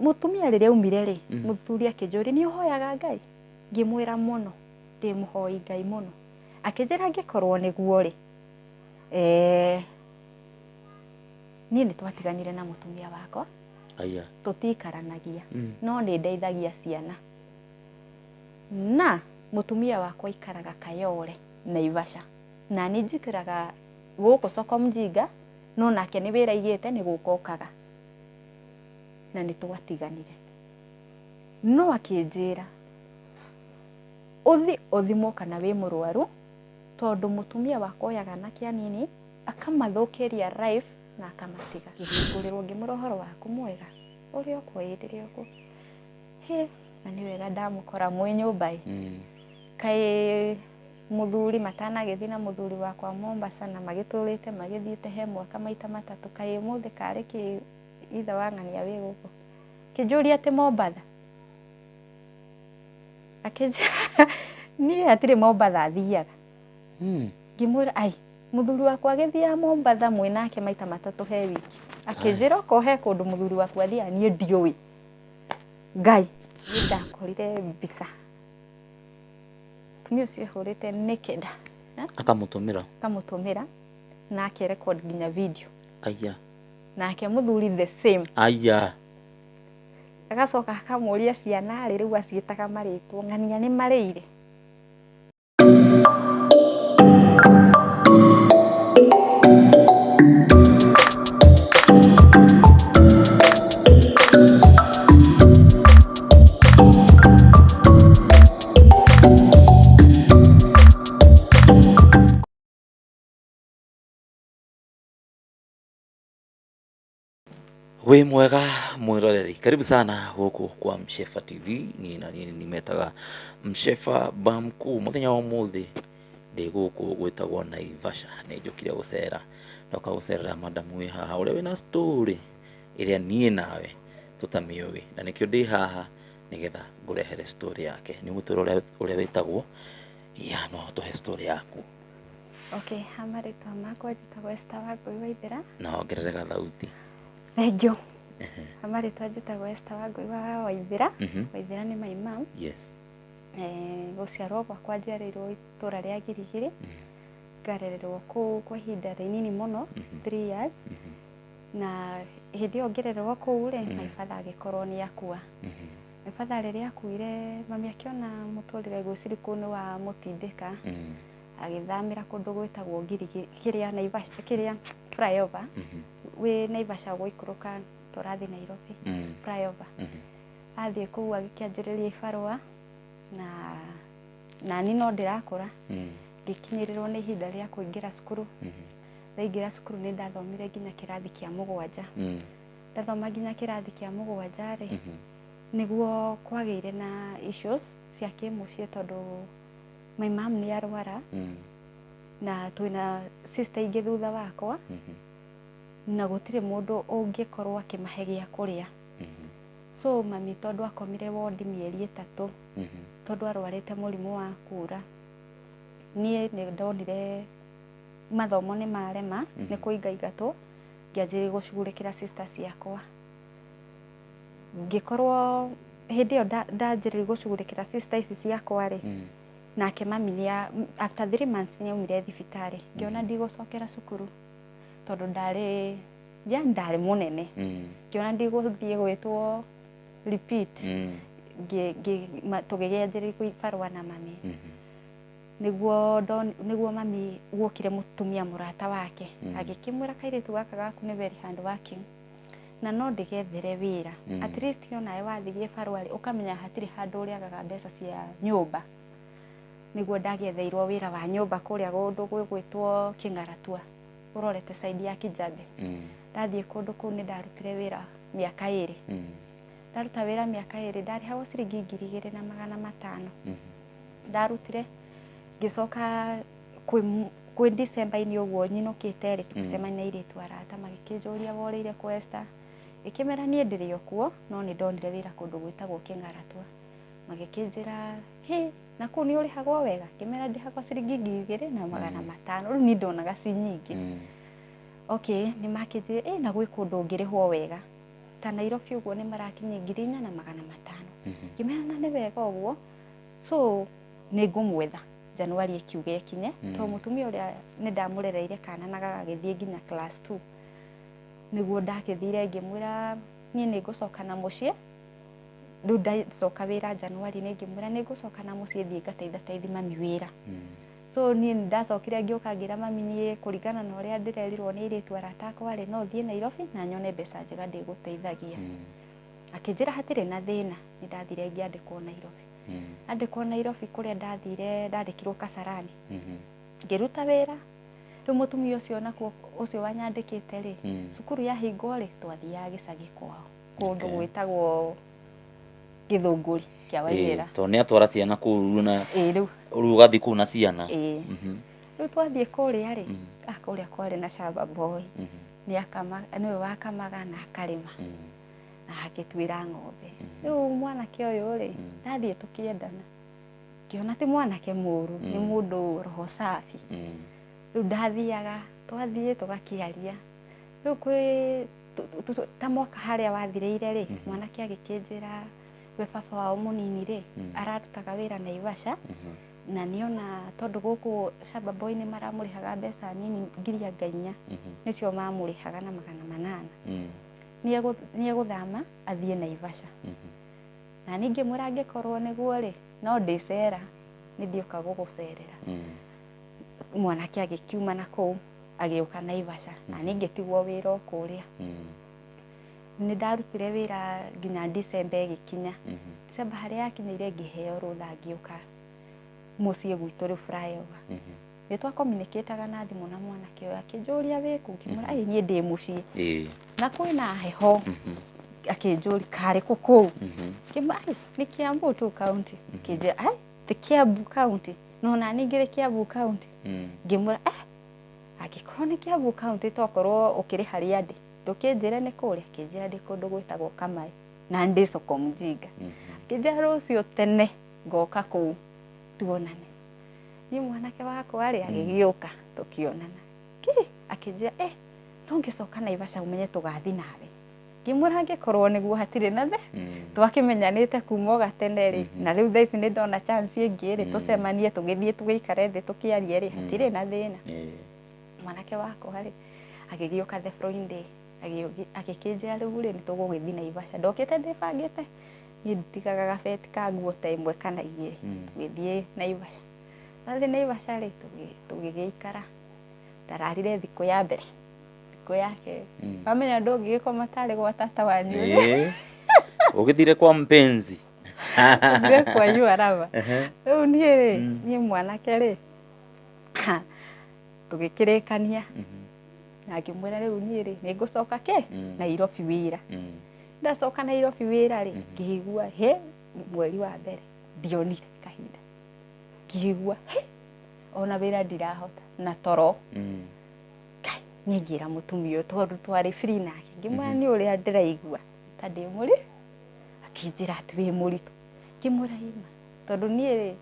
Mũtumia rĩrĩa aumire rĩ, mũthuri akĩnjũria, nĩ ũhoyaga Ngai? Ngĩmwĩra mũno, ndĩ mũhoi Ngai mũno. Akĩnjĩra angĩkorwo nĩguo rĩ, niĩ nĩ twatiganire na mũtumia wakwa. Aya. Tũtikaranagia. No nĩ ndeithagia ciana. Na mũtumia wakwa aikaraga Kayole, Naivasha. Na niĩ njikaraga gũkũ soko mjinga, no nake nĩ wĩra aigĩte nĩ gũka okaga. Na nĩ twatiganire. No akĩnjĩra, ũthi ũthimwo kana wĩ mũrwaru, tondũ mũtumia wakwa oyaga anake anini, akamathũkĩria life na akamatiga. Ngĩhingũrĩrwo ngĩmwĩra ũhoro waku mwega, ũrĩ o kuo? Ĩĩ ndĩrĩ o kuo. Hĩ, na nĩ wega ndamũkora mwĩ nyũmba ĩ. Kaĩ mũthuri matanagĩthiĩ na mũthuri wakwa Mombasa na magĩtũrĩte magĩthiĩte he mwaka maita matatũ, kaĩ ũmũthĩ karĩ kĩ ithe wa ng'ania wĩ gũkũ. Kĩnjũria atĩ Mombatha. Akĩnjĩra niĩ hatirĩ Mombatha thiaga. Ngĩmwĩra ai, mũthuri wakwa agĩthiaga Mombatha mwĩ nake maita matatũ he wiki. Akĩnjĩra okorwo he kũndũ mũthuri waku athiaga niĩ ndiũĩ. Ngai, niĩ ndakorire mbica. Mũtumia ũcio ehũrĩte naked. Akamũtũmĩra. Akamũtũmĩra na ake record nginya video. Aya. Nake mũthuri the same. Aya. Agacoka akamũria ciana rĩ, rĩu aciĩtaga marĩtwa, ng'ania nĩ marĩire. Wĩ mwega mwĩroreri, karibu sana gũkũ kwa Mshefa TV. Niĩ na niĩ nimetaga Mshefa Bamkuu. Mũthenya wa ũmũthĩ ndĩ gũkũ gwĩtagwo Naivasha, nĩ njũkire gũcera, ndoka gũcerera madamu wĩ haha ũrĩa wĩna story ĩrĩa niĩ nawe tũtamĩũĩ, na nĩkĩo ndĩ haha nĩgetha ngũrehere story yake. Nĩ ũgũtwĩra ũrĩa wĩtagwo, ya no ũtũhe story yaku. Okay, ha marĩtwa makwa njĩtagwo Esther Wangũi Waithera. Na wongerere gathauti. Thank you. Ha marĩtwa njĩtagwo Esther Wangũi wa Waithera. Waithera nĩ my mom. Yes. Gũciarwo gwakwa njiarĩirwo itũra rĩa Girigiri. Ngarererwo kũu kwa ihinda rĩnini mũno, 3 years. Na hĩndĩ ĩyo ngĩrererwo kũu rĩ, my father agĩkorwo nĩ akua. My father rĩrĩa akuire, mami akĩona mũtũrĩre ngwĩciria kũu nĩ wa mũtindĩka. Agĩthamĩra kũndũ gwĩtagwo Girigiri, kĩrĩa Naivasha, kĩrĩa flyover. Wĩ Naivasha gũikũrũka tũrathiĩ Nairobi. Flyover. Athiĩ kũu agĩkĩanjĩrĩria ibarũa na nani no ndĩrakũra. Ngĩkinyĩrĩrwo nĩ ihinda rĩa kũingĩra cukuru. Ndaingĩra cukuru nĩ ndathomire nginya kĩrathi kĩa mũgwanja. Ndathoma nginya kĩrathi kĩa mũgwanja rĩ, nĩguo kwagĩire na issues cia kĩmũciĩ tondũ my mom nĩ arwara na twĩna sister ingĩ thutha wakwa na gũtirĩ mũndũ ũngĩkorwo akĩmahe gĩa kũrĩa. So mami tondũ akomire wondi mĩeri 3 tondũ arwarĩte mũrimũ wa kura, niĩ nĩ ndonire mathomo nĩ marema, nĩ kũingaingatwo, ngĩanjĩrĩria gũcugurĩkĩra sister ciakwa. Ngĩkorwo hĩndĩ ĩyo ndanjĩrĩria gũcugurĩkĩra sister ici ciakwa rĩ, nake mami nĩ after 3 months nĩ aumire thibitarĩ, ngĩona ndigũcokera cukuru tondũ ndarĩ yani ndarĩ mũnene. Ngĩona ndigũthiĩ gwĩtwo repeat. Tũgĩgĩanjĩrĩria barũa na mami. Nĩguo mami guokire mũtumia mũrata wake. Agĩkĩmwĩra kairĩtu gaka gaku nĩ very hard working na no ndĩgethere wĩra. At least onawe wathiĩ barũa rĩ, ũkamenya hatirĩ handũ ũrĩagaga mbeca cia nyũmba. Nĩguo ndagĩetheirwo wĩra wa nyũmba kũrĩa kũndũ gwĩtwo Kĩng'aratua, ũrorete side ya Kijabe. Ndathiĩ kũndũ kũu nĩ ndarutire wĩra mĩaka 2. Ndaruta wĩra mĩaka 2, ndarĩhagwo ciringi 2500. Ndarutire ngĩcoka kwĩ December-inĩ ũguo nyinũkĩte rĩ, tũgĩcemania na airĩtu arata magĩkĩnjũria worĩire kũ Esther. Ngĩkĩmera niĩ ndĩrĩ o kuo, no nĩ ndonire wĩra kũndũ gwĩtagwo Kĩng'aratua. Magĩkĩnjĩra, hĩ, na kũu nĩ ũrĩhagwo wega? Ngĩmera ndĩhagwo ciringi 2500. Rĩu niĩ ndonaga ci nyingĩ. Okay, nĩ makĩnjĩra, na gwĩ kũndũ ũngĩrĩhwo wega. Ta Nairobi ũguo nĩ marakinyia 4,500. Ngĩmera na nĩ wega ũguo, so nĩ ngũmwetha Januari ĩkiuga ĩkinye, tondũ mũtumia ũrĩa nĩ ndamũrereire kana na gagagĩthiĩ nginya class 2. Nĩguo ndakĩthire ngĩmwĩra niĩ nĩ ngũcoka na mũciĩ. Rĩu ndacoka wĩra Januari nĩ ngĩmwĩra nĩ ngũcoka na mũciĩ thiĩ ngateithateithia mami wĩra. So niĩ nĩ ndacokire ngĩũka ngĩra mami niĩ kũringana na ũrĩa ndĩrerirwo nĩ airĩtu arata akwa rĩ, no thiĩ Nairobi na nyone mbeca njega ndĩgũteithagia. Akĩnjĩra hatirĩ na thĩna. Nĩ ndathire ngĩandĩkwo Nairobi. Andĩkwo Nairobi kũrĩa ndathire ndandĩkirwo Kasarani. Ngĩruta wĩra. Rĩu mũtumia ũcio nakuo ũcio wanyandĩkĩte rĩ, cukuru yahingwo rĩ, twathiaga gĩcagi kwao kũndũ gwĩtagwo Gĩthũngũri kĩa Waithĩra. Tondũ nĩ atwara ciana kũu na Ĩĩ rĩu. Rĩu ũgathiĩ kũu na ciana. Ĩĩ. Rĩu twathiĩ kũrĩa rĩ, kũrĩa kwarĩ na shamba boy. Nĩ akama, nĩwe wakamaga na akarĩma. Na agĩtuĩra ng'ombe. Rĩu mwanake ũyũ rĩ, ndathiĩ tũkĩendana. Ngĩona ti mwanake mũru, nĩ mũndũ roho safi. Rĩu ndathiaga, twathiĩ tũgakĩaria. Rĩu kwĩ ta mwaka harĩa wathirĩire rĩ, mwanake agĩkĩnjĩra we baba wao mũnini rĩ, ararutaga wĩra Naivasha. Na nĩona tondũ gũkũ shamba boy nĩ maramũrĩhaga mbeca nini 4,000. Nĩcio mamũrĩhaga na 800. Nĩ egũthama athiĩ Naivasha. Na niĩ ngĩmwĩra angĩkorwo nĩguo rĩ, no ndĩcera, nĩ ndĩũka gũgũcerera. Mwanake agĩkiuma na kũu agĩũka Naivasha, na niĩ ngĩtigwo wĩra o kũrĩa. Nĩ ndarutire wĩra nginya December ĩgĩkinya. December harĩa yakinyĩire ngĩheo rũtha ngĩũka mũciĩ gwitũ rĩu flyover. Nĩ twacommunicataga na thimũ na mwanake ũyũ, akĩnjũria wĩkũ, ngĩmwĩra ai niĩ ndĩ mũciĩ. Na kwĩna heho. Akĩnjũria karĩ kũ kũu. Ngĩmwĩra ai nĩ Kiambu tu county. Akĩnjĩra ai ti Kiambu county, no na niĩ ngĩrĩ Kiambu county. Ngĩmwĩra angĩkorwo nĩ Kiambu county tokorwo ũkĩrĩ harĩa ndĩ, ndũkĩnjĩre nĩ kũrĩa. Akĩnjĩra ndĩ kũndũ gwĩtagwo Kamaĩ na ndĩ soko mjinga. Akĩnjĩra rũciũ tene ngoka kũu tuonane. Niĩ mwanake wakwa rĩ agĩgĩũka tũkĩonana. Kĩ akĩnjĩra no ngĩcoka Naivasha ũmenye tũgathi nawe. Ngĩmwĩra angĩkorwo nĩguo hatirĩ na the. Twakĩmenyanĩte kuma o gatene rĩ, na rĩu thaa ici nĩ ndona chance ĩngĩ rĩ, tũcemanie tũgĩthiĩ tũgĩikare thĩ tũkĩarie rĩ, hatirĩ na thĩna. Mwanake wakwa rĩ agĩgĩũka the following day, agĩkĩnjĩra rĩu rĩ nĩ tũgũgĩthiĩ Naivasha. Ndokĩte ndĩbangĩte, niĩ nditigaga gabeti ka nguo ta ĩmwe kana igĩrĩ. Tũgĩthiĩ Naivasha. Twathiĩ Naivasha rĩ, tũgĩgĩikara. Ndararire thikũ ya mbere, thikũ ya kerĩ. Wamenya ndũngĩgĩkoma tarĩ gwa tata wanyu. Ũgĩthire kwa mpenzi. Thire kwa yuaraba. Rĩu niĩ rĩ, niĩ mwanake rĩ, tũgĩkĩrĩkania na ngĩmwĩra rĩu niĩ rĩ nĩ ngũcoka kĩ Nairobi wĩra. Ndacoka Nairobi wĩra rĩ, ngĩigua he mweri wa mbere ndionire kahinda, ngĩigua he ona wĩra ndirahota na toro. Kai niĩ ngĩra mũtumia ũyũ tondũ twarĩ free nake, ngĩmwĩra nĩ ũrĩa ndĩraigua ta ndĩ mũrĩ. Akĩnjĩra atĩ wĩ mũritũ. Ngĩmwĩra ima, tondũ niĩ rĩ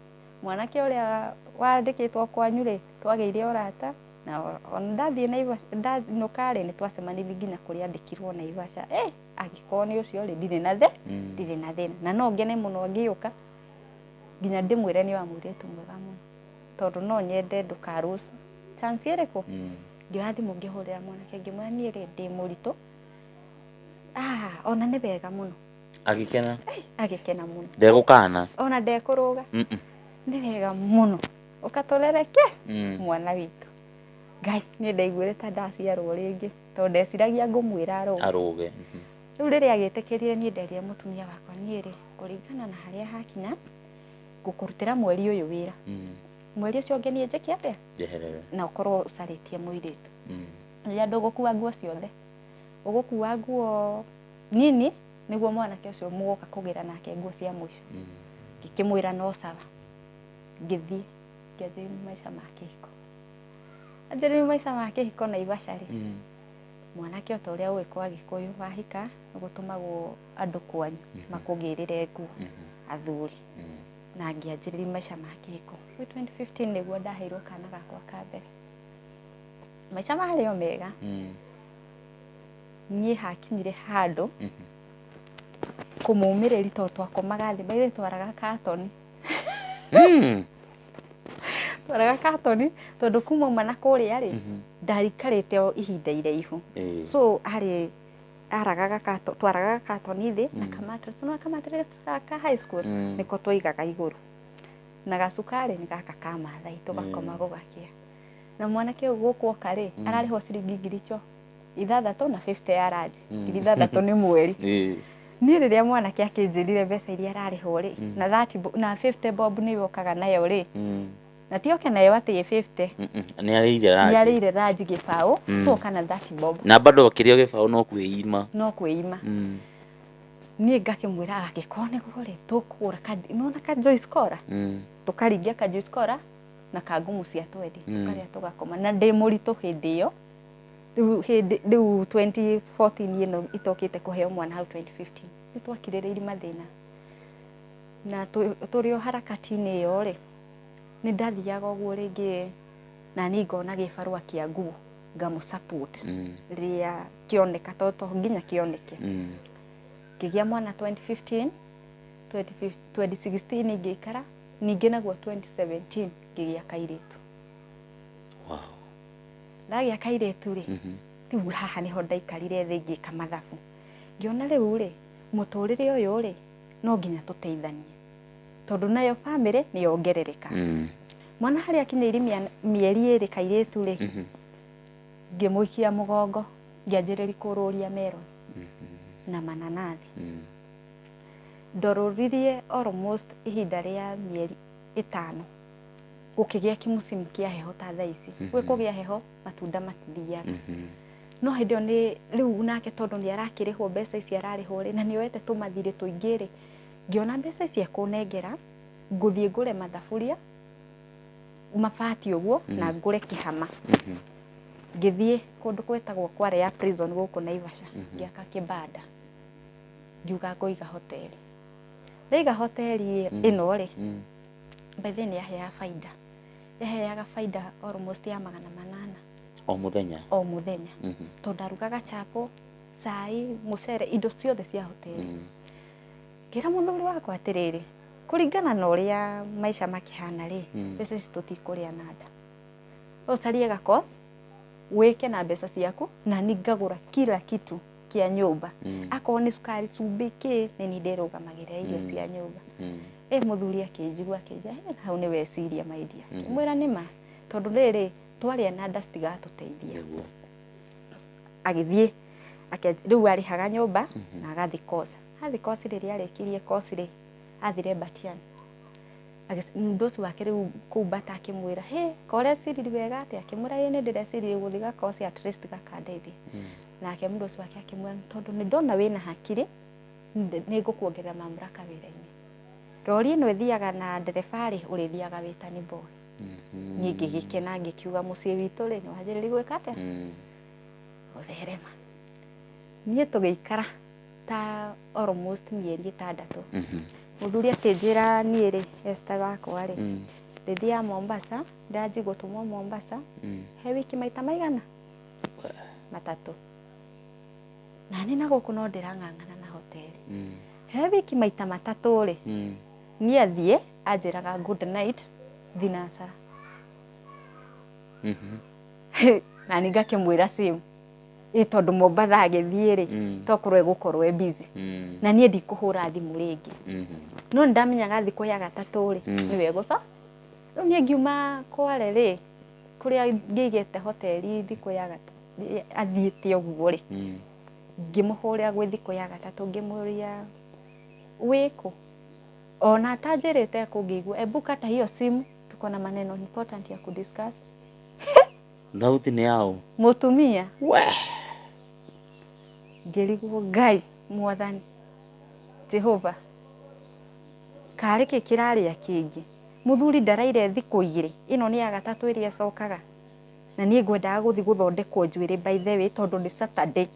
mwanake ũrĩa wandĩkĩtwo kwanyu rĩ twagĩire ũrata na ona ndathiĩ Naivasha ndainũka rĩ nĩ twacemanirie nginya kũrĩa andĩkirwo Naivasha. Angĩkorwo nĩ ũcio rĩ ndirĩ na the ndirĩ na thĩna, na no ngene mũno ngĩũka nginya ndĩmwĩre nĩ wa mũirĩtu mwega mũno, tondũ no nyende ndũkarũce chance ĩrĩkũ. Ngĩoya thimũ ngĩhũrĩra mwanake ngĩmwĩra niĩ rĩ ndĩ mũritũ. Ona nĩ wega mũno. Agĩkena. Agĩkena mũno. Ndegũkana. Ona ndekũrũga. Nĩ wega mũno, ũkatũrereke mwana witũ. Ngai niĩ ndaiguire ta ndaciarwo rĩngĩ, tondũ ndeciragia ngũmwĩra arũge. Arũge. Rĩu rĩrĩa agĩtĩkĩrire, niĩ nderire mũtumia wakwa niĩ rĩ kũringana na harĩa hakinya ngũkũrutĩra mweri ũyũ wĩra, mweri ũcio ũngĩ niĩ njĩke atĩa? Njeherere. Na ũkorwo ũcarĩtie mũirĩtu. Rĩrĩa ndũgũkua nguo ciothe, ũgũkua nguo nini nĩguo mwanake ũcio mũgoka kũgĩra nake nguo cia mũico. Ngĩkĩmwĩra no sawa. Ngĩthiĩ ngĩanjĩrĩria maica ma kĩhiko. Anjĩrĩria maica ma kĩhiko Naivasha rĩ, mwanake o ta ũrĩa ũĩ kwa Gĩkũyũ wahika nĩgũtũmagwo andũ kwanyu makũgĩrĩre nguo, athuri. Na ngĩanjĩrĩria maica ma kĩhiko. Kwĩ 2015 nĩguo ndaheirwo kana gakwa ka mbere. Maica marĩ o mega. Niĩ hakinyire handũ kũmũmĩrĩri tondũ twakomaga thĩ, by the way twaraga katoni. Twaraga katoni tondũ kuma uma na kũrĩa rĩ, ndarikarĩte o ihinda iraihu. So arĩ aragaga kato, twaraga katoni thĩ na kamattress, no kamattress ka high school nĩko twaigaga igũrũ, na gacukari nĩ gaka ka Mathai, tũgakoma gũgakĩa. Na mwanake ũyũ gũkũ oka rĩ, ararĩhwo ciringi 6,000 na 50 ya ranji, 6,000 nĩ mweri. Niĩ rĩrĩa mwanake akĩnjĩrire mbeca iria ararĩhwo rĩ, na 30 na 50 bob nĩ okaga nayo rĩ, na ti oke nayo atĩ 50. Nĩ arĩire ranji. Nĩ arĩire ranji gĩbaũ. So kana 30 bob. Na bado akĩrĩa gĩbaũ no kwĩima. No kwĩima. Niĩ ngakĩmwĩra angĩkorwo nĩguo rĩ, tũkũgũra nĩwona ka Joyce Cola, tũkaringia ka Joyce Cola na ka ngumu cia twendi, tũkarĩa tũgakoma. Na ndĩ mũritũ hĩndĩ ĩyo, rĩu hĩndĩ rĩu 2014 ĩno itokĩte kũheo mwana hau 2015, nĩ twakirĩrĩirie mathĩna na tũrĩ o harakati-inĩ ĩyo rĩ, nĩ ndathiaga ũguo rĩngĩ na niĩ ngona gĩbarũa kĩa nguo ngamũ support rĩrĩa kĩoneka, tondũ to nginya kĩoneke. Ngĩgĩa mwana 2015, 2016 ngĩikara ningĩ, naguo 2017 ngĩgĩa kairĩtu. Ndagĩa kairĩtu rĩ, rĩu haha nĩho ndaikarire thĩ ngĩka mathabu, ngĩona rĩu rĩ, mũtũrĩre ũyũ rĩ, no nginya tũteithanie tondũ nayo bamĩrĩ nĩ yongerereka. Mwana harĩa akinyĩire mĩeri 2 kairĩtu rĩ, ngĩmũikia mũgongo, ngĩanjĩrĩria kũrũria meroni na mananathi. Ndorũririe almost ihinda rĩa mĩeri 5, gũkĩgĩa kĩmũcimu kĩa heho ta thaa ici. Gwĩ kũgĩa heho, matunda matithiaga. No hĩndĩ ĩyo nĩ rĩu nake, tondũ nĩ arakĩrĩhwo mbeca ici ararĩhwo rĩ, na nĩ oete tũmathirĩ tũingĩ rĩ, ngĩona mbeca ici ekũnengera ngũthiĩ ngũre mathaburia mabati ũguo na ngũre kĩhama. Ngĩthiĩ kũndũ gwĩtagwo Kware ya prison gũkũ Naivasha, ngĩaka kĩbanda, ngiuga ngũiga hoteli. Ndaiga hoteli ĩno rĩ, by the way nĩ yaheaga baida, yaheaga baida almost ya 800. O mũthenya? O mũthenya, tondũ ndarugaga chapo, cai, mũcere, indo ciothe cia hoteli. Ngĩra mũthuri wakwa atĩrĩrĩ, kũringana na ũrĩa maica makĩhana rĩ, mbeca ici tũtikũrĩa na nda, ũcarie gakos wĩke na mbeca ciaku, na ni ngagũra kila kitu kĩa nyũmba, akorwo nĩ cukari, cumbĩ, kĩ, nĩ ni ndĩrũgamagĩrĩra irio cia nyũmba. Ĩ mũthuri akĩnjigua akĩnjĩra, "He, hau nĩ weciria, my dear." Ngĩmwĩra nĩ ma, tondũ rĩrĩ twarĩa na nda citigatũteithia. Agĩthiĩ rĩu arĩhaga nyũmba na agathiĩ course. Athiĩ course, rĩrĩa arĩkirie course rĩ, athire Batian. Mũndũ ũcio wake rĩu kũu Bata akĩmwĩra, "He ko ũreciririe wega atĩa?" Akĩmwĩra, "Ĩ nĩ ndĩreciririe gũthiĩ ga course, at least gakandeithia." Nake mũndũ ũcio wake akĩmwĩra, "Tondũ nĩ ndona wĩna hakiri, nĩ ngũkuongerera mamlaka wĩra-inĩ. Rori ĩno ĩthiaga na ndereba rĩ, ũrĩthiaga wĩ tani boy." Niĩ ngĩgĩkena, ngĩkiuga mũciĩ witũ rĩ, nĩ wanjĩrĩria gwĩka atĩa, gũtherema. Niĩ tũgĩikara ta almost mĩeri 6. Mũthuri akĩnjĩra, "Niĩ rĩ, Esther wakwa rĩ, ndĩthiaga Mombasa, ndanji gũtũmwo Mombasa he wiki maita maigana matatũ, na nĩ na gũkũ no ndĩrang'ang'ana na hoteli. He wiki maita matatũ rĩ, niĩ athiĩ anjĩraga good night thinacara." Na nĩ ngakĩmwĩra same, ĩ tondũ Mombatha agĩthiĩ rĩ, tokorwo egũkorwo e busy, na niĩ ndikũhũra thimũ rĩngĩ. No nĩ ndamenyaga thikũ ya gatatũ rĩ, nĩwe egũca. Rĩu niĩ ngiuma Kware rĩ, kũrĩa ngĩigĩte hoteli, thikũ ya gatatũ athiĩte ũguo rĩ, ngĩmũhũrĩra gwĩ thikũ ya gatatũ, ngĩmũria, "Wĩkũ?" Ona atanjĩrĩte kũ, ngĩigua, "Ebu kata hiyo simu, tuko na maneno important ya kudiscuss." Thauti nĩ yaũ? Mũtumia. We. Ngĩrigwo, Ngai mwathani Jehova, karĩ kĩ kĩrarĩa kĩngĩ? Mũthuri ndaraire thikũ 2, ĩno nĩ ya gatatũ ĩrĩa ĩcokaga, na niĩ ngwendaga gũthiĩ gũthondekwo njuĩrĩ, by the way, tondũ nĩ Saturday.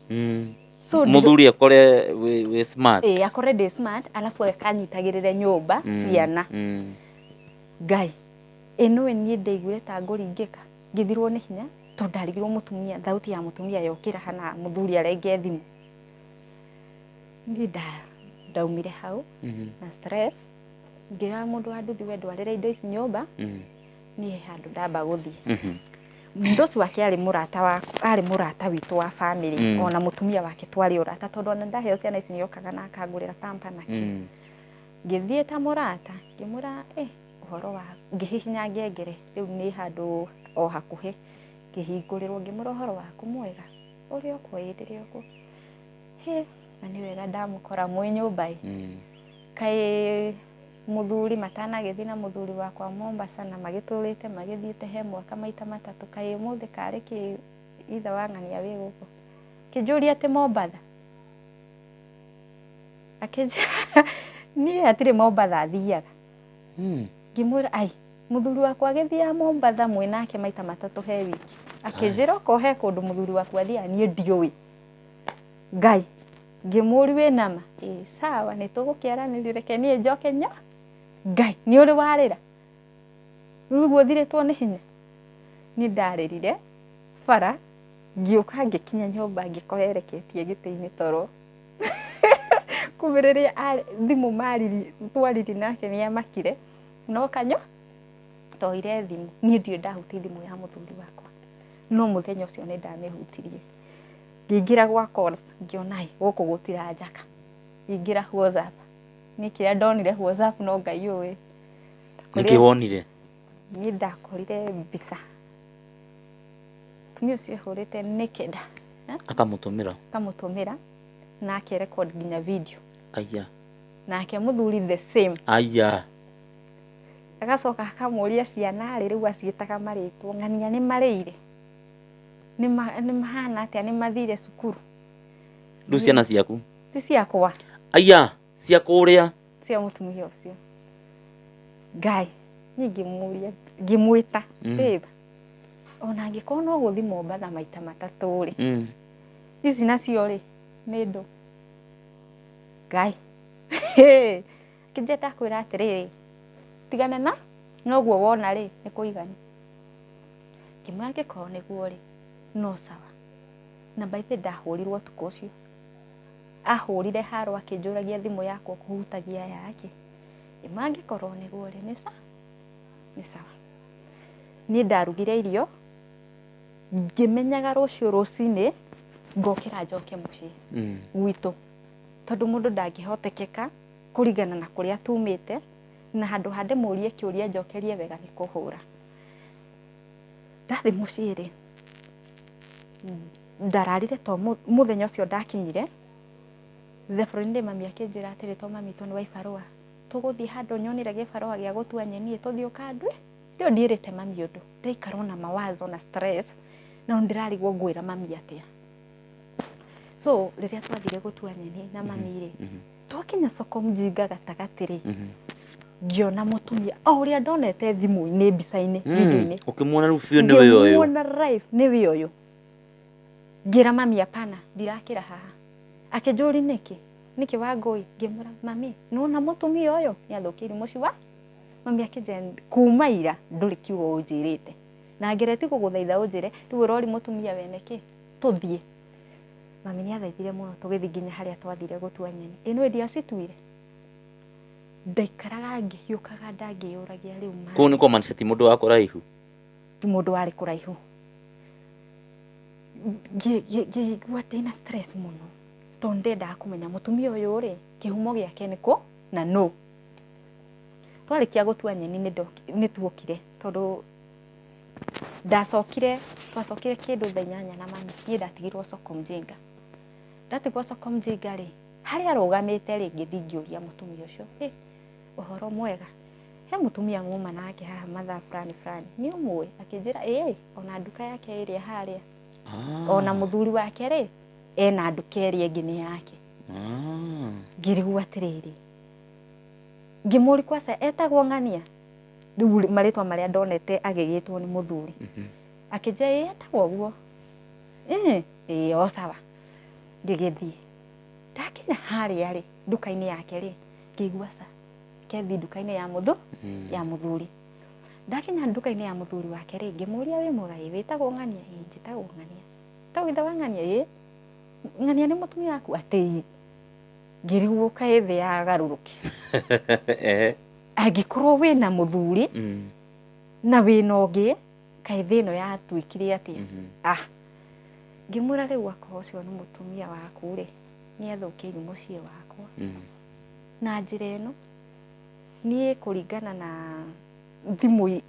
So Mũthuri akore wĩ smart. Ĩ, akore ndĩ smart, alafu akanyitagĩrĩre nyũmba, ciana. Ngai ĩnũĩ, niĩ ndaiguire ta ngũringĩka, ngĩthirwo nĩ hinya. Tondũ ndarigirwo mũtumia, thauti ya mũtumia yokĩra hana mũthuri arenge thimũ. Niĩ ndaumire hau na stress, ngĩra mũndũ wa nduthi, we ndwarĩra indo ici nyũmba, niĩ he handũ ndamba gũthiĩ. Mũndũ ũcio wake arĩ mũrata wa arĩ mũrata witũ wa family. Ona mũtumia wake twarĩ ũrata, tondũ ona ndaheo ciana ici nĩokaga na akangũrĩra pamper na kĩ. Ngĩthiĩ ta mũrata, ngĩmwĩra ũhoro wa, ngĩhihinya ngengere rĩu nĩ handũ o hakuhĩ, ngĩhingũrĩrwo, ngĩmwĩra ũhoro waku mwega, ũrĩ o kuo? Ĩ, ndĩrĩ o kuo. Hĩ, na nĩ wega ndamũkora mwĩ nyũmba ĩ. Kaĩ mũthuri matanagĩthiĩ na mũthuri wakwa Mombasa na magĩtũrĩte magĩthiĩte he mwaka maita matatũ, kaĩ ũmũthĩ karĩ kĩ ithe wa ng'ania wĩ gũkũ? Kĩnjũria atĩ Mombatha, akĩnjĩra niĩ hatirĩ Mombatha thiaga. Ngĩmwĩra ai, mũthuri wakwa agĩthiaga Mombatha mwĩ nake maita matatũ he wiki. Akĩnjĩra okorwo he kũndũ mũthuri wakwa athiaga niĩ ndiũĩ. Ngai, ngĩmũri wĩ nama? Ĩ, sawa, nĩ tũgũkĩaranĩria, reke niĩ njoke nyo. Ngai, nĩ ũrĩ warĩra rĩu ũguo ũthirĩtwo nĩ hinya? Niĩ ndarĩrire bara, ngĩũka ngĩkinya nyũmba, ngĩkora ereketie gĩtĩ-inĩ toro. Kumbe rĩrĩa thimũ mariri twaririe nake nĩ amakire no kanyo ndoire thimũ. Niĩ ndirĩ ndahutia thimũ ya mũthuri wakwa, no mũthenya ũcio nĩ ndamĩhutirie. Ngĩingĩra gwa calls, ngĩona ĩ gũkũ gũtiranjaka. Ngĩingĩra WhatsApp, niĩ kĩrĩa ndonire WhatsApp no Ngai ũĩ. Nĩkĩ wonire? Niĩ ndakorire mbica mũtumia ũcio ehũrĩte naked. Akamũtũmĩra? Akamũtũmĩra na ake record nginya video. Aya. Nake mũthuri the same. Aya. Agacoka akamũria ciana rĩ, rĩu aciĩtaga marĩtwa, ng'ania nĩ marĩire, nĩ mahana atĩa, nĩ mathire cukuru. Rĩu ciana ciaku? Ti ciakwa. Aya, cia kũrĩa? Cia mũtumia ũcio. Ngai, niĩ ngĩmũria, ngĩmwĩta, babe, ona angĩkorwo no gũthiĩ Mombatha maita matatũ rĩ, ici nacio rĩ nĩ ndũ? Ngai, kĩnjia ndakwĩra atĩrĩrĩ, tigana na noguo wona rĩ, nĩ kũiganu. Ngĩmwĩra angĩkorwo nĩguo rĩ, no sawa. Na by the way, ndahũrirwo ũtukũ ũcio, ahũrire haro akĩnjũragia thimũ yakwa kũhutagia yake. Ngĩmwĩra angĩkorwo nĩguo rĩ, nĩ sawa. Niĩ ndarugire irio ngĩmenyaga rũciũ rũcinĩ ngokĩra njoke mũciĩ gwitũ, tondũ mũndũ ndangĩhotekeka kũringana na kũrĩa tumĩte, na handũ ha ndĩmũrie kĩũria njokerie wega nĩ kũhũra. Ndathiĩ mũciĩ rĩ, ndararire to mũthenya ũcio ndakinyire the following day, mami akĩnjĩra atĩrĩ, to mami to nĩ wa ibarũa, tũgũthiĩ handũ nyonire gĩbarũa gĩa gũtua nyeni, tũthiĩ ũkandue. Rĩo ndiĩrĩte mami ũndũ, ndaikara na mawazo na stress, no ndĩrarigwo ngwĩra mami atĩa. So rĩrĩa twathire gũtua nyeni na mami rĩ, twakinya soko mjinga gatagatĩ rĩ, ngĩona mũtumia o ũrĩa ndonete thimũ-inĩ, mbica-inĩ, video-inĩ. Ũkĩmuona rĩu biũ nĩwe ũyũ? Ngĩmuona live, nĩwe ũyũ. Ngĩra mami apana, ndirakĩra haha. Akĩnjũri nĩkĩ, nĩkĩ Wangũi? Ngĩmwĩra mami, nĩwona mũtumia ũyũ nĩ athũkĩirie mũciĩ wa mami. Akĩnjĩra kuma ira ndũrĩ kiugo ũnjĩrĩte, na ngereti gũgũthaitha ũnjĩre rĩu ũrori mũtumia wene kĩ. Tũthiĩ. Mami nĩ athaithire mũno, tũgĩthiĩ nginya harĩa twathire gũtua nyeni. Ĩ nĩ ndiacituire, ndaikaraga ngĩhiũkaga, ndangĩyũragia rĩu ma Kũu nĩ kũmaanisha ti mũndũ wa kũraihu? Ti mũndũ warĩ kũraihu. Ngĩigua ndĩna stress mũno, tondũ ndendaga kũmenya mũtumia ũyũ rĩ, kĩhumo gĩake nĩ kũ na no. Twarĩkia gũtua nyeni nĩ tuokire, tondũ ndacokire, twacokire kĩndũ thaa 8 na mami. Niĩ ndatigirwo soko mjinga. Ndatigwo soko mjinga rĩ, harĩa arũgamĩte rĩ, ngĩthiĩ ngĩũria mũtumia ũcio, "Ĩ, ũhoro mwega, he mũtumia muma nake haha mathaa fulani fulani, nĩ ũmũĩ?" Akĩnjĩra ĩĩ, ona nduka yake ĩrĩa harĩa, ona mũthuri wake rĩ, ena nduka ĩrĩa ĩngĩ nĩ yake. Ngĩrigwo atĩrĩrĩ, ngĩmũri kwaca etagwo ng'ania, rĩu marĩtwa marĩa ndonete agĩgĩtwo nĩ mũthuri. Akĩnjĩra ĩĩ, etagwo ũguo. Ĩĩ, o sawa. Ngĩgĩthiĩ, ndakinya harĩa rĩ, nduka-inĩ yake rĩ, ngĩigua ca kethi nduka-inĩ ya mũthuri. Ndakinya nduka-inĩ ya mũthuri wake rĩ, ngĩmũria wĩ mwega, ĩ wĩtagwo ng'ania, ĩ njĩtagwo ng'ania. Tagwo ithe wa ng'ania, ĩ ng'ania nĩ mũtumia waku, atĩ ngĩrigwo kaĩ thĩ yagarũrũki. Angĩkorwo wĩna mũthuri na wĩna ũngĩ, kaĩ thĩ ĩno yatuĩkire atĩa? Ah, ngĩmwĩra rĩu akorwo ũcio nĩ mũtumia waku rĩ, nĩ athũkĩirie mũciĩ wakwa. Na njĩra ĩno niĩ kũringana na thimũ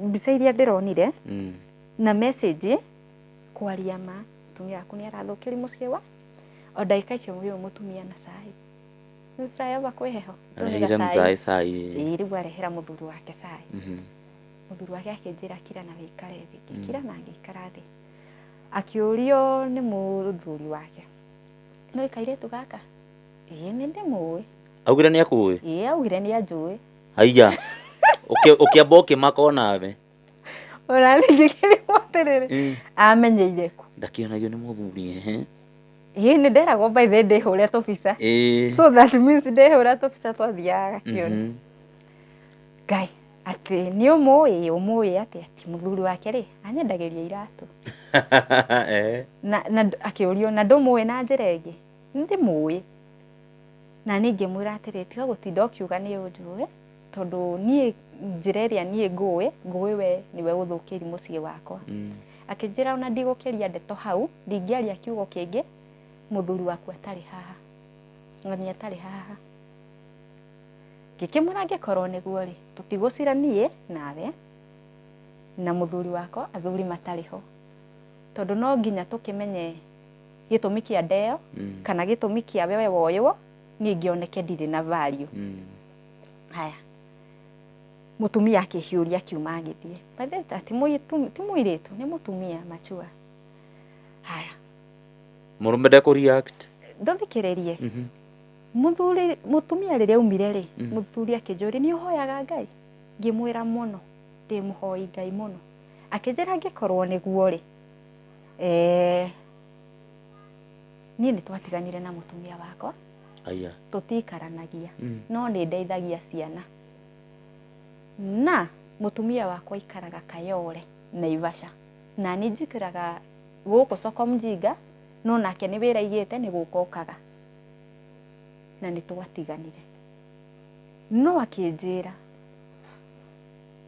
mbica iria ndĩronire na message, kwaria ma mũtumia waku nĩ arathũkĩria mũciĩ wa o ndagĩka icio ũyũ mũtumia na cai. Rĩu cai aba kwĩ heho. Areheire mzai cai. Ĩĩ, rĩu arehera mũthuri wake cai. Mũthuri wake akĩnjĩra kira na wĩikare thĩ. Ngĩkira na ngĩikara thĩ. Akĩũrio nĩ mũthuri wake, nĩũĩ kairĩtu gaka? Ĩĩ nĩ ndĩmũĩ. Augire nĩ akũĩ? Ĩĩ augire nĩ anjũĩ. Haiya. Ũkĩamba ũkĩmaka onawe. Ona ngĩkĩrigwo atĩrĩrĩ, amenyeire kũ? Ndakĩonagio nĩ mũthuri ehe. Ĩĩ nĩ nderagwo by the way ndĩhũre tũbica. So that means ndĩhũra tũbica twathiaga agakĩona. Ngai, atĩ nĩ ũmũĩ, ũmũĩ atĩa? Ati mũthuri wake rĩ, anyendagĩria iratũ. Na akĩũrio na ndũmũĩ na njĩra ĩngĩ? Ndimũĩ. Na niĩ ngĩmwĩra atĩrĩ, tiga gũtinda ũkiuga nĩ ũnjũĩ, tondũ niĩ njĩra ĩrĩa niĩ ngũĩ, ngũĩ we nĩwe ũthũkĩirie mũciĩ wakwa. Akĩnjĩra ona ndigũkĩria ndeto hau, ndingĩaria kiugo kĩngĩ, mũthuri waku atarĩ haha. Ng'ania atarĩ haha. Ngĩkĩmwĩra angĩkorwo nĩguo rĩ, tũtigũcira niĩ nawe na mũthuri wakwa, athuri matarĩ ho. Tondũ no nginya tũkĩmenye gĩtũmi kĩa ndeo, kana gĩtũmi kĩa wewe woywo, niĩ ngĩoneke ndirĩ na value. Haya. Mũtumia akĩhiũria akiuma agĩthiĩ. By the way, ti mũirĩtu, nĩ mũtumia machua. Haya. Mũrũme ndekũ react. Ndũthikĩrĩrie. Mũthuri, mũtumia rĩrĩa aumire rĩ, mũthuri akĩnjũria nĩ ũhoyaga Ngai? Ngĩmwĩra mũno, ndĩ mũhoi Ngai mũno. Akĩnjĩra angĩkorwo nĩguo rĩ, niĩ nĩ twatiganire na mũtumia wakwa. Aya. Tũtikaranagia. No nĩ ndeithagia ciana. Na mũtumia wakwa aikaraga Kayole, Naivasha. Na niĩ njikaraga gũkũ soko mjinga, no nake nĩ wĩra aigĩte nĩ gũka okaga. Na nĩ twatiganire. No akĩnjĩra,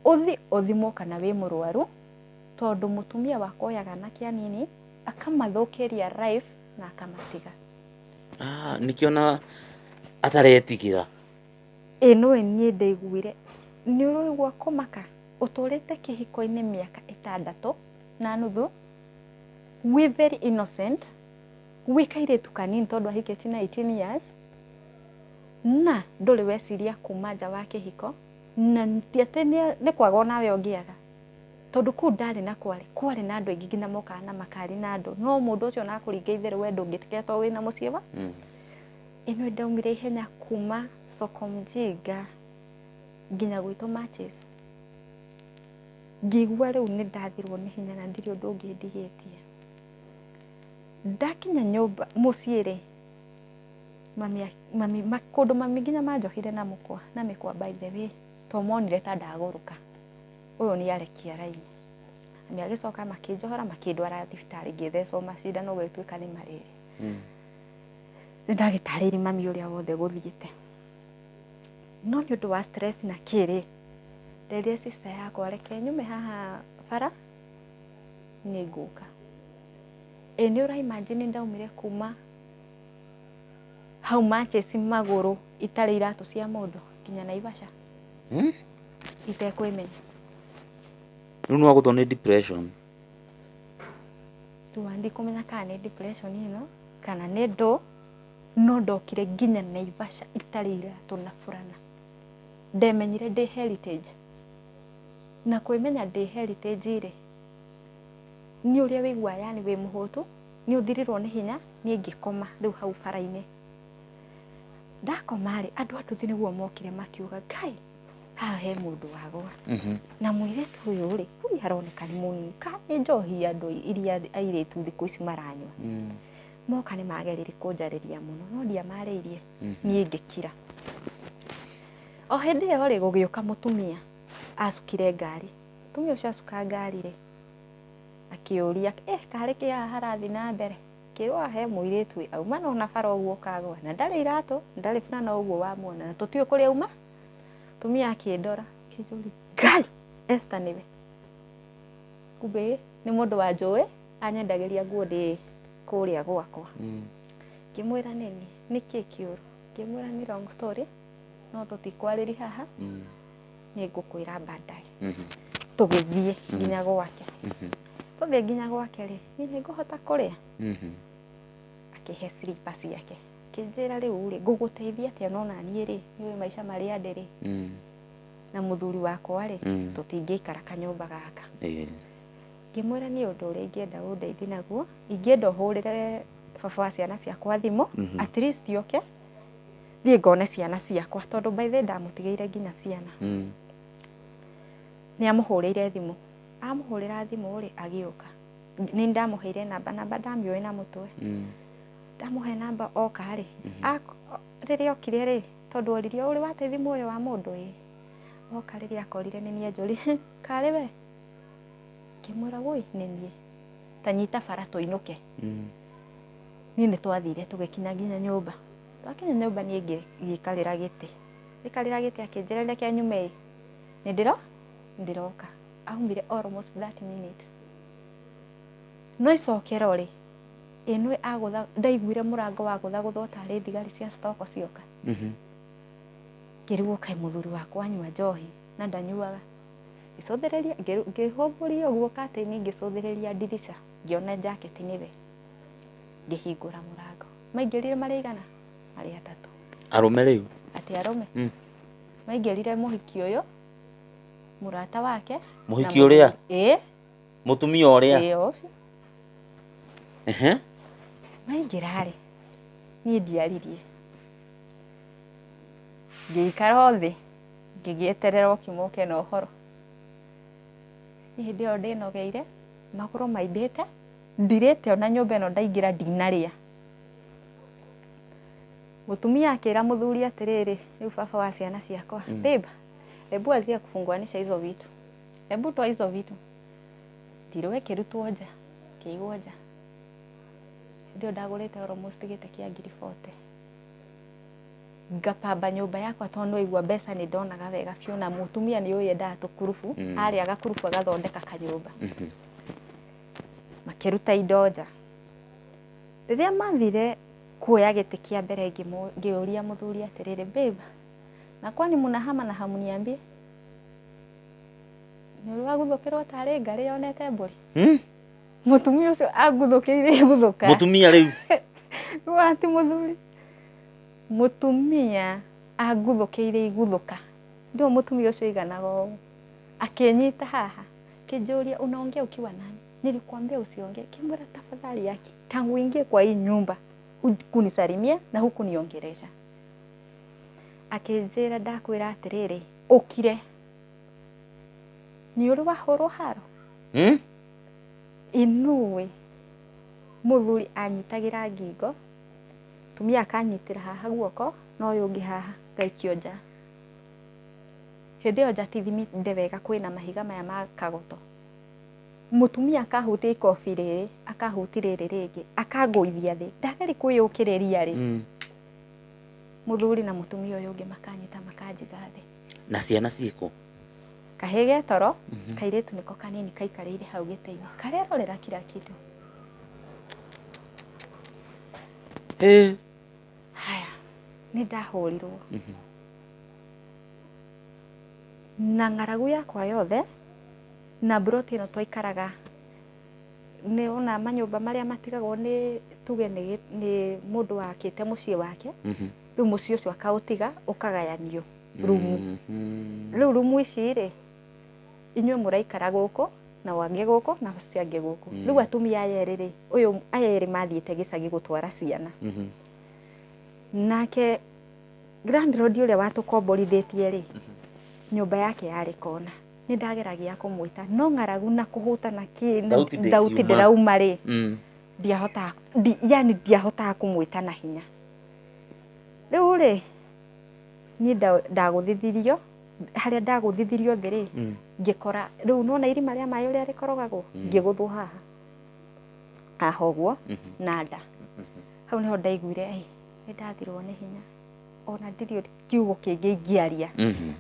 ũthi ũthimwo kana wĩ mũrwaru, tondũ mũtumia wakwa oyaga anake anini, akamathũkĩria life na akamatiga. Ah, nĩkĩo ataretigĩra. Ĩ nĩũĩ niĩ ndaiguire, nĩ ũraigua kũmaka, ũtũrĩte kĩhiko-inĩ mĩaka 6.5, wĩ very innocent, wĩ kairĩtu kanini tondũ ahikĩtie na 18 years, na ndũrĩ weciria kuma nja wa kĩhiko, na ti atĩ nĩ kwaga onawe ũngĩaga. Tondũ kũu ndarĩ na kwarĩ, kwarĩ na andũ aingĩ nginya mokaga na makari na andũ, no mũndũ ũcio ona akũringa itherũ we ndũngĩtĩkĩra tondũ wĩna mũciĩ wa? Ĩno ndaumire ihenya kuma soko mjinga nginya gwitũ matches. Ngĩigua rĩu nĩ ndathirwo nĩ hinya na ndirĩ ũndũ ũngĩ ndigĩtie. Ndakinya nyũmba mũciĩ rĩ, mami, kũndũ mami nginya manjohire na mũkwa, na mĩkwa by the way, to monire ta ndagũrũka. Ũyũ nĩ arekia raini. Mami agĩcoka makĩnjohora makĩndwara thibitarĩ ngĩthecwo macindano gũgĩtuĩka nĩ malaria. Nĩ ndagĩtarĩirie mami ũrĩa wothe gũthiĩte. No nĩ ũndũ wa stress na kĩrĩ, nderire sister yakwa reke nyume haha bara nĩ ngũka. Ĩ nĩ ũra imagine ndaumire kuma hau matches magũrũ itarĩ iratũ cia mũndũ nginya Naivasha. Itekwĩmenya. Rĩu nĩ wagũthwo nĩ depression. Rĩu ndikũmenya kana nĩ depression ĩno kana nĩ ndũ, no ndokire nginya Naivasha itarĩ iratũ na burana. Ndemenyire ndĩ heritage. Na kwĩmenya ndĩ heritage rĩ, nĩ ũrĩa wĩiguaga yani wĩ mũhũtu, nĩ ũthirĩrwo nĩ hinya, niĩ ngĩkoma rĩu hau bara-inĩ. Ndakoma rĩ, andũ a nduthi nĩguo mokire makiuga, Ngai, haha he mũndũ wagwa. Na mũirĩtu ũyũ rĩ, huria aroneka nĩ mũnini, ka nĩ njohi andũ iria airĩtu thikũ ici maranyua. Moka nĩ mageririe kũnjarĩria mũno, no ndiamarĩirie, niĩ ngĩkira. O hĩndĩ ĩyo rĩ, gũgĩũka mũtumia Acukire ngari. Mũtumia ũcio acuka ngari rĩ, akĩũria karĩ kĩ haha harathiĩ na mbere? Kĩrwo he mũirĩtu auma no na bara ũguo kagwa na ndarĩ iratũ, ndarĩ burana ũguo wamuona na tũtiũĩ kũrĩa auma. Mũtumia akĩndora akĩnjũria, Ngai, Esther nĩwe? Kumbe nĩ mũndũ wanjũĩ anyendagĩria nguo ndĩ kũrĩa gwakwa. Ngĩmwĩra nĩni nĩkĩ kĩũru? Ngĩmwĩra nĩ long story no tũtikwarĩria haha, nĩ ngũkwĩra baadaye. Tũgĩthiĩ nginya gwake. Tũthiĩ nginya gwake rĩ, niĩ nĩ ngũhota kũrĩa? Akĩhe slipper ciake. Akĩnjĩra rĩu rĩ, ngũgũteithia atĩa no na niĩ rĩ, nĩũĩ maica marĩa ndĩ rĩ, na mũthuri wakwa rĩ, tũtingĩikara kanyũmba gaka. Ngĩmwĩra niĩ ũndũ ũrĩa ingĩenda ũndeithie naguo, ingĩenda ũhũrĩre baba wa ciana ciakwa thimũ, at least oke thiĩ ngone ciana ciakwa tondũ by the way ndamũtigĩire nginya ciana. Nĩ amũhũrĩire thimũ. Amũhũrĩra thimũ rĩ, agĩũka. Nĩ ndamũheire namba, namba ndamĩũĩ na mũtwe. Ndamũhe namba oka rĩ, rĩrĩa okire rĩ, tondũ oririo ũrĩ wate thimũ ũyũ wa mũndũ ĩ. Oka rĩrĩa akorire nĩ niĩ anjũririe, karĩ we? Ngĩmwĩra woi nĩ niĩ. Ta nyita bara tũinũke. Niĩ nĩ twathire tũgĩkinya nginya nyũmba. Twakinya nyũmba niĩ ngĩikarĩra gĩtĩ. Ngĩikarĩra gĩtĩ akĩnjĩra reke nyume ĩ. Nĩ ndĩroka. Aumire almost 30 minutes. No icokero rĩ, ĩ nĩwe agũtha, ndaiguire mũrango wagũthagũthwo tarĩ thigari cia stoko cioka. Ngĩrigwo kaĩ mũthuri wakwa anyua njohi na ndanyuaga. Ngĩcũthĩrĩria, ngĩhũmbũria ũguo curtain ngĩcũthĩrĩria ndirica, ngĩona jacket nĩwe. Ngĩhingũra mũrango. Maingĩrire marĩ aigana? Marĩ atatũ. Arũme rĩu? Atĩ arũme. Maingĩrire mũhiki ũyũ, mũrata wake. Mũhiki ũrĩa? Ĩĩ. Mũtumia ũrĩa? Ĩĩ ũcio. Maingĩra rĩ, niĩ ndiaririe. Ngĩikara o thĩ, ngĩgĩeterera ũkima ũke na ũhoro. Niĩ hĩndĩ ĩyo ndĩnogeire, magũrũ maimbĩte, ndirĩte ona nyũmba ĩno ndaingĩra ndinarĩa. Mũtumia akĩra mũthuri atĩrĩrĩ, rĩu baba wa ciana ciakwa, babe, hebu anzia kufunguanisha hizo vitu. Hebu toa hizo vitu. Ndirũ ĩkĩrutwo nja, ĩkĩigwo nja. Hĩndĩ ĩyo ndagũrĩte almost gĩtĩ kĩa ngiri 40. Ngapamba nyũmba yakwa tondũ nĩwaigua mbeca nĩ ndonaga wega biũ na mũtumia nĩ ũĩ endaga tũkurubu, arĩa gakurubu agathondeka kanyũmba. Makĩruta indo nja. Rĩrĩa mathire kuoya gĩtĩ kĩa mbere ngĩũria mũthuri atĩrĩrĩ, babe, na kwani mnahama na hamuniambie? Nĩ ũrĩ waguthũkĩrwo tarĩ ngarĩ yonete mbũri? Mũtumia ũcio anguthũkĩire iguthũka. Mũtumia rĩu? Wati mũthuri. Mũtumia anguthũkĩire iguthũka. Ndio mũtumia ũcio aiganaga ũũ. Akĩnyita haha, akĩnjũria unaongea ukiwa nani? Nilikwambia usiongee. Ngĩmwĩra tafadhali yake, tangu uingie kwa hii nyumba hukunisalimia na hukuniongelesha. Akĩnjĩra ndakwĩra atĩrĩrĩ, ũkire. Nĩ ũrĩ wahũrwo haro? Inũĩ mũthuri anyitagĩra ngingo, mũtumia akanyitĩra haha guoko na ũyũ ũngĩ haha ngaikio nja. Hĩndĩ ĩyo nja ti thiminde wega kwĩna mahiga maya ma kagoto. Mũtumia akahutia ikobi rĩrĩ, akahutia rĩrĩ rĩngĩ, akangũithia thĩ. Ndageria kwĩyũkĩrĩria rĩ, mũthuri na mũtumia ũyũ ũngĩ makanyita makanjiga thĩ. Na ciana ciĩkũ? Kahĩĩ ge toro, kairĩtu nĩko kanini kaikarĩire hau gĩtĩ-inĩ, karerorera kila kitu. Haya, nĩ ndahũrirwo. Na ng'aragu yakwa yothe, na mburoti ĩno twaikaraga, nĩ ona manyũmba marĩa matigagwo nĩ tuge nĩ mũndũ wakĩte mũciĩ wake, rĩu mũciĩ ũcio akaũtiga ũkagayanio rumu. Rĩu rumu ici rĩ, inyuĩ mũraikara gũkũ na wangĩ gũkũ na acio angĩ gũkũ. Rĩu atumia aya erĩ rĩ, ũyũ aya erĩ mathiĩte gĩcagi gũtwara ciana. Nake landlord ũrĩa watũkomborithĩtie rĩ, nyũmba yake yarĩ kona. Nĩ ndageragia kũmwĩta no ng'aragu na kũhũta na kĩ thauti ndĩrauma rĩ, ndiahotaga, yani ndiahotaga kũmwĩta na hinya. Rĩu rĩ, niĩ ndagũthithirio Harĩa ndagũthithirio thĩ rĩ, ngĩkora rĩu nĩwona irima rĩa maĩ ũrĩa rĩkorogagwo, ngĩgũthwo haha haha ũguo na nda. Hau nĩho ndaiguire nĩ ndathirwo nĩ hinya, ona ndirĩ kiugo kĩngĩ ingĩaria.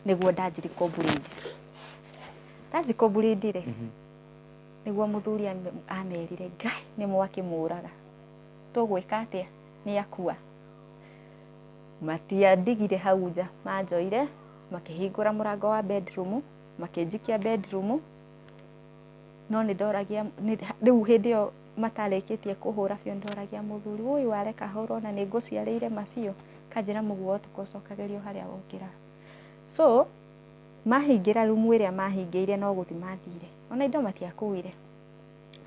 Nĩguo ndanjiri kũmburindi, ndanji kũmburindi rĩ, nĩguo mũthuri amerire, Ngai nĩ mwakĩmũraga, tũgwĩka atĩa, nĩ akua. Matiandigire hau nja, manjoire makĩhingũra mũrango wa bedroom, makĩnjikia bedroom. No nĩ ndoragia rĩu hĩndĩ ĩyo matarĩkĩtie kũhũra biũ, ndoragia mũthuri ũyũ areka hũrwo na nĩ ngũciarĩire mabiũ, kanjĩra mũguo ũtukũ ũcokagĩrio harĩa wokĩra. So mahingĩra rumu ĩrĩa mahingĩire, no gũthi mathire, ona indo matiakuire.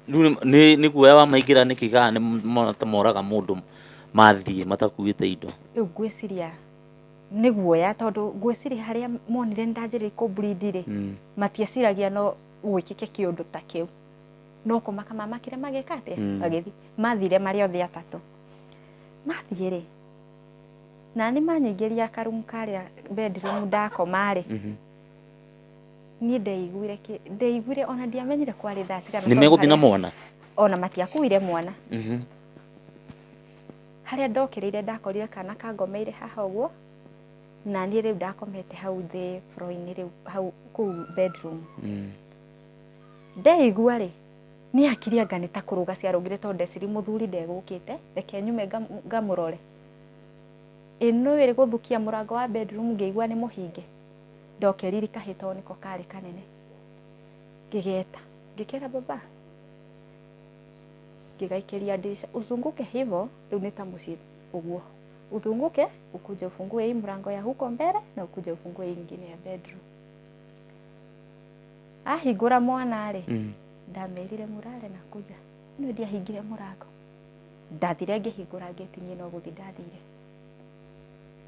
Rĩu nĩ guoya wa maingĩra nĩkĩ, kana nĩ mona ta moraga mũndũ mathiĩ matakuĩte indo? Rĩu ngwĩciria nĩ guoya, tondũ ngwĩciria harĩa monire nĩ ndanjĩrĩria kũmburindi rĩ, matieciragia no gwĩkĩke kĩũndũ ta kĩu, no kũmaka mamakire magĩka atĩa, magĩthiĩ. Mathire marĩ othe atatũ. Mathiĩ rĩ, na nĩ manyingĩria karumu karĩa bedroom ndakoma rĩ, niĩ ndeiguire ndeiguire ona ndiamenyire kwarĩ thaa cigana. Nĩ tondũ megũthiĩ na mwana? Ona matiakuire mwana. Harĩa ndokĩrĩire ndakorire kana kangomeire haha ũguo, na niĩ rĩu ndakomete hau thĩ floor-inĩ rĩu hau kũu bedroom. Ndeigua rĩ, nĩ hakiri anga nĩ ta kũrũga ciarũgire, tondũ ndeciri mũthuri ndegũkĩte, reke nyume ngamũrore. Ĩ nĩ gũthukia mũrango wa bedroom ngĩigua nĩ mũhinge. Ndokĩrire kahĩ tondũ nĩko karĩ kanene, ngĩgeta ngĩkĩra baba, ngĩgaikĩria dirisha, uzunguke hivyo, rĩu nĩ ta mũciĩ ũguo, uzunguke ukuje ufungue hii mlango ya huko mbele na ukuje ufungue hii ingine ya bedroom. Ahingũra mwana rĩ, ndamerire mũrare na kuja nĩ ndiahingire mũrango, ndathire ngĩhingũra ngĩti, niĩ no gũthi ndathire.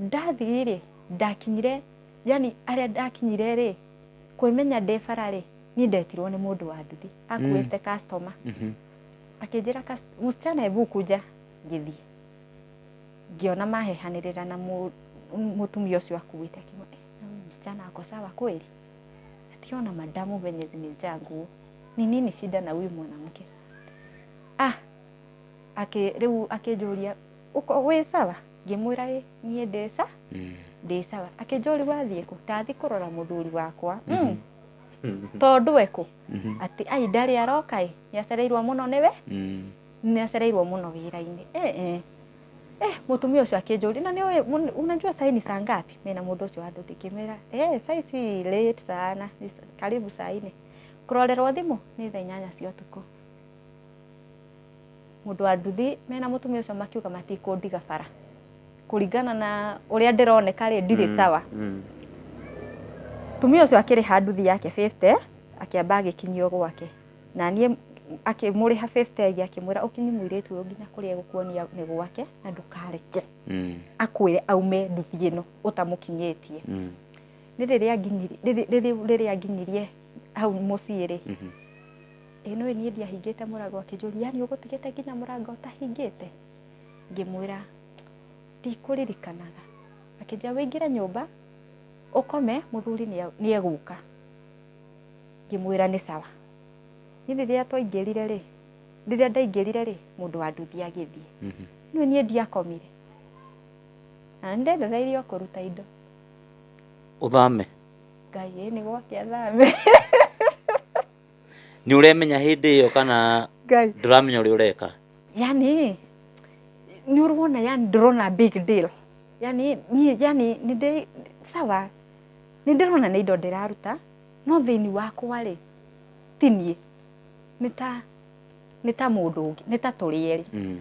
Ndathiĩ rĩ, ndakinyire, yani arĩa ndakinyire rĩ, kwĩmenya ndĩ bara rĩ, niĩ ndetirwo nĩ mũndũ wa nduthi akuĩte customer. Akĩnjĩra, "Msichana, hebu kuja." Ngĩthiĩ ngĩona mahehanĩrĩra na mũtumia ũcio akuĩte. Akiuga, "Eh, na huyu msichana ako sawa kweli? Ationa madamu venye zimejaa nguo, ni nini shida na huyu mwanamke?" Ah, akĩ rĩu akĩnjũria, "Uko wĩ sawa?" Ngĩmwĩra, "Ĩ, niĩ ndĩ sa ndĩ sawa." Akĩnjũria, "Wathiĩ kũ?" "Ndathiĩ kũrora mũthuri wakwa, tondũ ekũ atĩ ai ndarĩ aroka, ĩ nĩ acereirwo mũno nĩwe, nĩ acereirwo mũno wĩra-inĩ." Eh, mũtumia ũcio akĩnjũria, "Na nĩũĩ unajua saa ni saa ngapi?" Mena mũndũ ũcio wa nduthi. Ngĩmwĩra, "Eh, saa si late sana, ni karibu saa 4." Kũrorerwo thimũ nĩ thaa 8 cia ũtukũ. Mũndũ wa nduthi mena mũtumia ũcio makiuga matikũndiga bara, kũringana na ũrĩa ndĩroneka rĩ, ndirĩ sawa. Mũtumia ũcio akĩrĩha nduthi yake 50, akĩamba agĩkinyio gwake, na niĩ akĩmũrĩha 50 ĩngĩ, akĩmwĩra, "Ũkinyi mũirĩtu ũyũ nginya kũrĩa egũkuonia nĩ gwake, na ndũkareke akwĩre aume nduthi ĩno ũtamũkinyĩtie." Nĩ rĩrĩa nginyirie, rĩrĩa nginyirie hau mũciĩ rĩ, ĩ nĩũĩ niĩ ndiahingĩte mũrango. Akĩnjũria, "Yani ũgũtigĩte nginya mũrango ũtahingĩte?" Ngĩmwĩra, "Ndikũririkanaga." Akĩnjĩra, "Wĩingĩre nyũmba ũkome, mũthuri nĩ egũka." Ngĩmwĩra, "Nĩ sawa." Niĩ rĩrĩa twaingĩrire rĩ, rĩrĩa ndaingĩrire rĩ, mũndũ wa nduthi agĩthiĩ. Nĩũĩ niĩ ndiakomire na nĩ ndendereirio kũruta indo. Ũthame? Ngai, ĩ nĩ gwake athame. Nĩ ũremenya hĩndĩ ĩyo kana Ngai, ndũramenya ũrĩa ũreka? Yani nĩ ũrona, yani ndĩrona big deal, yani niĩ, yani nĩ ndĩ sawa, nĩ ndĩrona nĩ indo ndĩraruta, no thĩinĩ wakwa rĩ, ti niĩ, nĩ ta mũndũ ũngĩ, nĩ ta tũrĩ erĩ.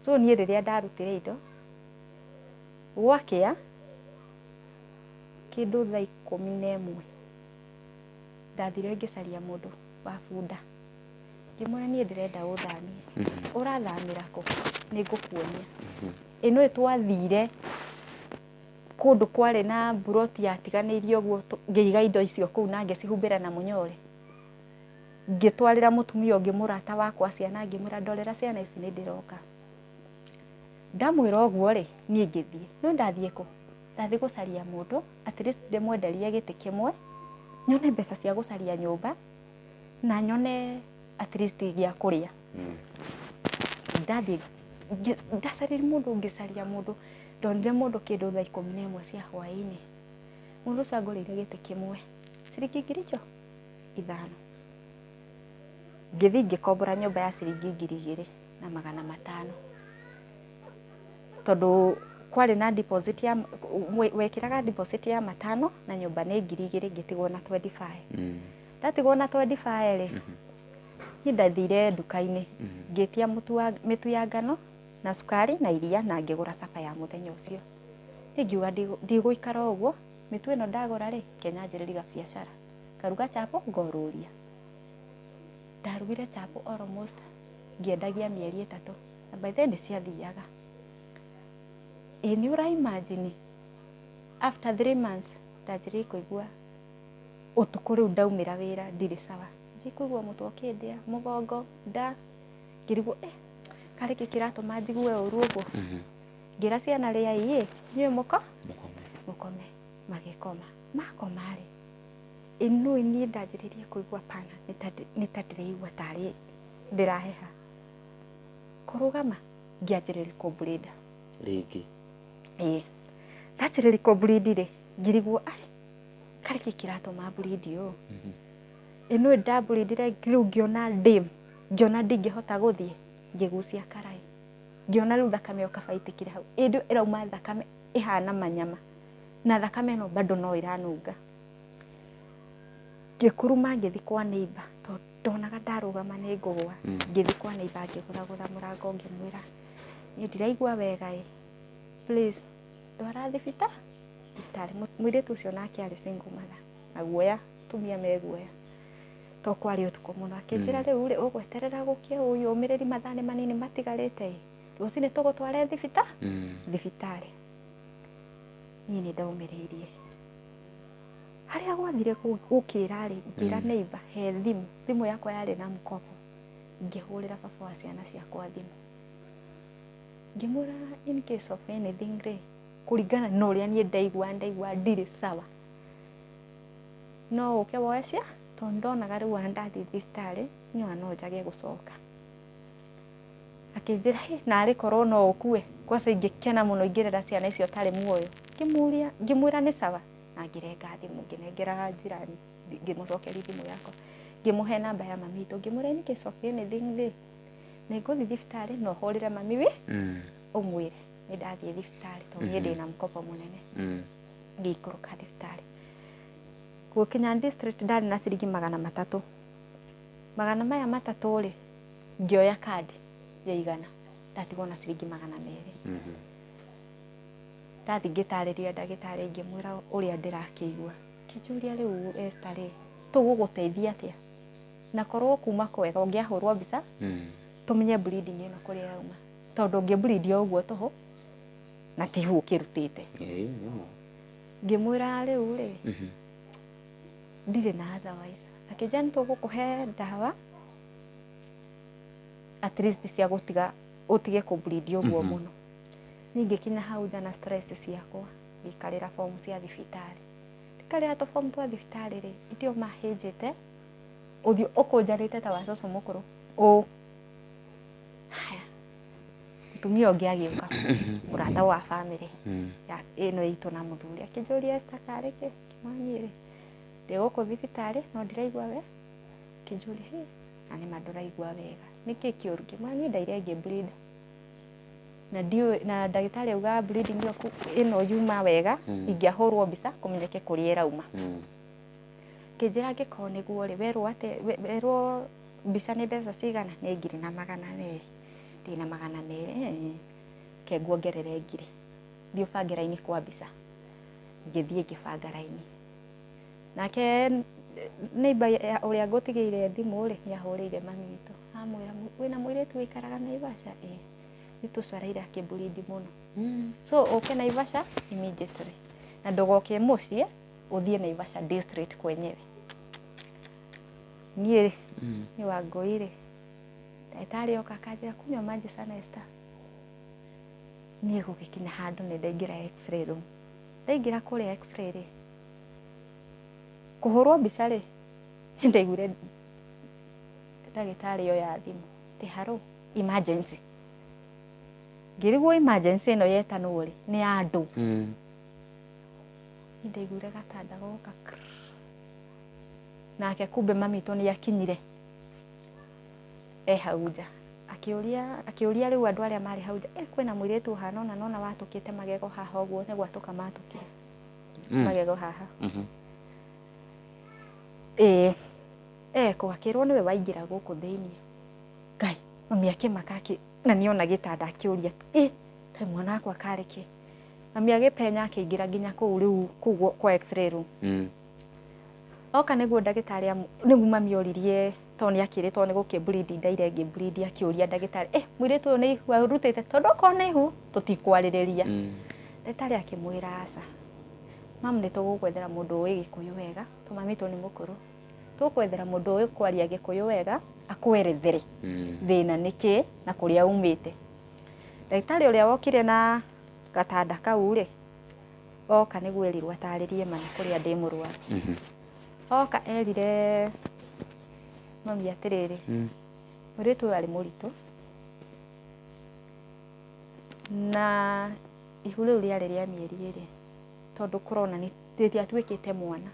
So niĩ rĩrĩa ndarutire indo, gwakĩa kĩndũ thaa 11, ndathire ngĩcaria mũndũ wa bunda, ngĩmwĩra, "Niĩ ndĩrenda ũthamie." "Ũrathamĩra kũ?" "Nĩ ngũkuonia." Ĩno twathire kũndũ kwarĩ na mburoti yatiganĩirio ũguo, ngĩiga indo icio kũu na ngĩcihumbĩra na mũnyore. Ngĩtwarĩra mũtumia ũngĩ mũrata wakwa ciana, ngĩmwĩra, "Ndorera ciana ici, nĩ ndĩroka." Ndamwĩra ũguo rĩ, niĩ ngĩthiĩ, no ndathiĩ kũ Ndathiĩ gũcaria mũndũ at least ndĩmwenderie gĩtĩ kĩmwe, nyone mbeca cia gũcaria nyũmba na nyone at least gĩa kũrĩa. Ndathiĩ ndacaririe mũndũ, ngĩcaria mũndũ, ndonire mũndũ kĩndũ thaa 11 cia hwaĩ-inĩ. Mũndũ ũcio angũrĩire gĩtĩ kĩmwe ciringi 5,000. Ngĩthiĩ ngĩkombora nyũmba ya ciringi 2,500, tondũ kwarĩ na deposit ya wekĩraga deposit ya 5 na nyũmba nĩ 2,000, ngĩtigwo na 25. Ndatigwo na 25 rĩ, niĩ ndathire nduka-inĩ ngĩtia mĩtu ya ngano na cukari na iria na ngĩgũra caba ya mũthenya ũcio. Niĩ ngiuga ndigũikara ũguo, mĩtu ĩno ndagũra rĩ, kenya njanjĩrĩrie gabiacara, ngaruga chapo ngorũria. Ndarugire chapo almost ngĩendagia mĩeri 3, na by then nĩ ciathiaga. Ĩ nĩ ũra imagine after 3 months ndanjĩrĩirie kũigua ũtukũ rĩu ndaumĩra wĩra ndirĩ sawa, njanjĩrĩirie kũigua mũtwe ũkĩndĩa, mũgongo, nda, ngĩrigwo karĩ kĩ kĩratũma njigue ũru ũguo. Ngĩra ciana rĩai ĩ, inyuĩ mũkome, magĩkoma. Makoma rĩ, ĩno niĩ ndanjĩrĩirie kũigua pana nĩ ta ndĩraigua tarĩ ndĩraheha. Kũrũgama ngĩanjĩrĩria kũmburĩnda rĩngĩ. Ĩĩ, ndanjĩrĩria kũmburindi rĩ, ngĩrigwo ai karĩ kĩ kĩratũma mburindi ũũ. Ĩno ndamburindire rĩu ngĩona ndĩ, ngĩona ndingĩhota gũthiĩ, ngĩgucia karai, ngĩona rĩu thakame yoka baitĩkire hau, ĩndĩ ĩrauma thakame ĩhana manyama, na thakame ĩno bado no ĩranunga. Ngĩkuruma ngĩthiĩ kwa neighbor, tondũ ndonaga ndarũgama nĩ ngũgũa. Ngĩthiĩ kwa neighbor ngĩgũthagũtha mũrango ngĩmwĩra niĩ ndiraigua wega ĩ, please ndwara thibitarĩ. Mũirĩtu ũcio nake arĩ single mother na guoya, atumia me guoya, to kwarĩ ũtukũ mũno. Akĩnjĩra rĩu rĩ, ũgweterera gũkĩe ũyũmĩrĩri, mathaa nĩ manini matigarĩte ĩ, rũcinĩ tũgũtware thibitarĩ. Niĩ nĩ ndaũmĩrĩirie. Harĩa gwathire gũkĩra rĩ, ngĩra neighbor he thimũ, thimũ yakwa yarĩ na mkopo, ngĩhũrĩra baba wa ciana ciakwa thimũ, ngĩmwĩra in case of anything rĩ, kũringana na ũrĩa niĩ ndaigua ndirĩ sawa, no ũke woe cia, tondũ ndonaga rĩu ona ndathiĩ thibitarĩ niĩ no njage gũcoka. Akĩnjĩra hĩ, narĩ korwo no ũkue, kwanza ingĩkena mũno ingĩrera ciana icio ũtarĩ muoyo. Ngĩmwĩra nĩ sawa, na ngĩrenga thimũ, ngĩnengera jirani, ngĩmũcokeria thimũ yakwa, ngĩmũhe namba ya mami witũ, ngĩmwĩra in case of anything rĩ, nĩ ngũthiĩ thibitarĩ na ũhũrĩre mami wi ũmwĩre nĩ ndathiĩ thibitarĩ tondũ niĩ ndĩna mkopo mũnene. Ngĩikũrũka thibitarĩ, gũkinya district ndarĩ na ciringi 300. Magana maya matatũ rĩ, ngĩoya kandi ya 100, ndatigwo na ciringi 200. Ndathiĩ ngĩtarĩria ndagĩtarĩ, ngĩmwĩra ũrĩa ndĩrakĩigua. Akĩnjũria rĩu Esther rĩ, tũgũgũteithia atĩa? Na korwo kuma kwega ũngĩahũrwo mbica tũmenye bleeding ĩno kũrĩa yauma, tondũ ũngĩbleed o ũguo tũhũ na tihu ũkĩrutĩte. Ngĩmwĩra rĩu rĩ, ndirĩ na otherwise. Akĩnjĩra nĩ tũgũkũhe ndawa at least cia gũtiga ũtige kũbleed ũguo mũno. Niĩ ngĩkinya hau nja na stress ciakwa, ngĩikarĩra fomu cia thibitarĩ. Ndikarĩra tũbomu twa thibitarĩ rĩ, itio mahĩnjĩte ũthiũ ũkũnjanĩte ta wa cũcũ mũkũrũ ũũ. Haya, mũtumia ũngĩ agĩũka, mũrata wa bamĩrĩ ya ĩno itũ na mũthuri, akĩnjũria Esther karĩ kĩ? Ngĩmwĩra niĩ rĩ, ndĩ gũkũ thibitarĩ no ndiraigua we. Akĩnjũria hĩ, na nĩma ndũraigua wega, nĩkĩ kĩũru? Ngĩmwĩra niĩ ndaire ngĩbleed na ndiũĩ, na ndagĩtarĩ auga bleeding ĩyo ĩno yuma wega, ingĩahũrwo mbica kũmenyeke kũrĩa ĩrauma. Akĩnjĩra angĩkorwo nĩguo rĩ, werwo atĩ werwo mbica nĩ mbeca cigana? Nĩ 1,200. Ndĩna 200, ke nguongerere 1,000, thiĩ ũbange raini kwa mbica. Ngĩthiĩ ngĩbanga raini. Nake neighbor ũrĩa ngũtigĩire thimũ rĩ, nĩ ahũrĩire mami witũ, amwĩra wĩna mũirĩtu ũikaraga Naivasha? Ĩĩ. Mũirĩtu ũcio araire akĩbleed mũno, so ũke Naivasha immediately na ndũgoke mũciĩ, ũthiĩ Naivasha district kwenyewe. Niĩ nĩ Wangũi rĩ, ndagĩtarĩ oka akanjĩra kunywa maji sana Esther. Niĩ gũgĩkinya handũ nĩ ndaingĩra x-ray room. Ndaingĩra kũrĩa x-ray rĩ, kũhũrwo mbica rĩ, nĩndaiguire ndagĩtarĩ oya thimũ atĩ harũ emergency. Ngĩrigwo emergency ĩno yetanwo rĩ, nĩ ya andũ. Nĩndaiguire gatanda goka krrr. Nake kumbe mami witũ nĩ akinyire e hau nja. Akĩũria rĩu andũ arĩa marĩ hau nja, kwĩna mũirĩtu ũhana ũna na ũna watũkĩte magego haha ũguo, nĩ gwatũka matũkire magego haha. Ĩĩ, eko akĩrwo nĩwe waingĩra gũkũ thĩiniĩ. Ngai, mami akĩmaka na nĩona gĩtanda akĩũria, kaĩ mwana wakwa karĩ kĩ? Mami agĩpenya akĩingĩra nginya kũu rĩu kũu kwa x-ray room. Oka nĩguo ndagĩtarĩ nĩguo mami oririe tondũ nĩ akĩrĩtwo nĩ gũkĩ bleed ndaire ngĩ bleed akĩũria ndagĩtarĩ, mũirĩtu ũyũ nĩ ihu arutĩte tondũ okorwo nĩ ihu tũtikwarĩrĩria. Ndagĩtarĩ akĩmwĩra aca. Mamu nĩ tũgũgwethera mũndũ ũĩ Gĩkũyũ wega, tondũ mami witũ nĩ mũkũrũ. Tũgũkwethera mũndũ ũĩ kwaria Gĩkũyũ wega akwerethere thĩna nĩ kĩ na kũrĩa umĩte. Ndagĩtarĩ ũrĩa wokire na gatanda kau rĩ, oka nĩguo erirwo atarĩrie ma kũrĩa ndĩ mũrwaru. Oka erire mami atĩrĩrĩ, mũirĩtu ũyũ arĩ mũritũ na ihu rĩu rĩarĩ rĩa mĩeri ĩrĩ tondũ kũrona rĩtiatuĩkĩte mwana.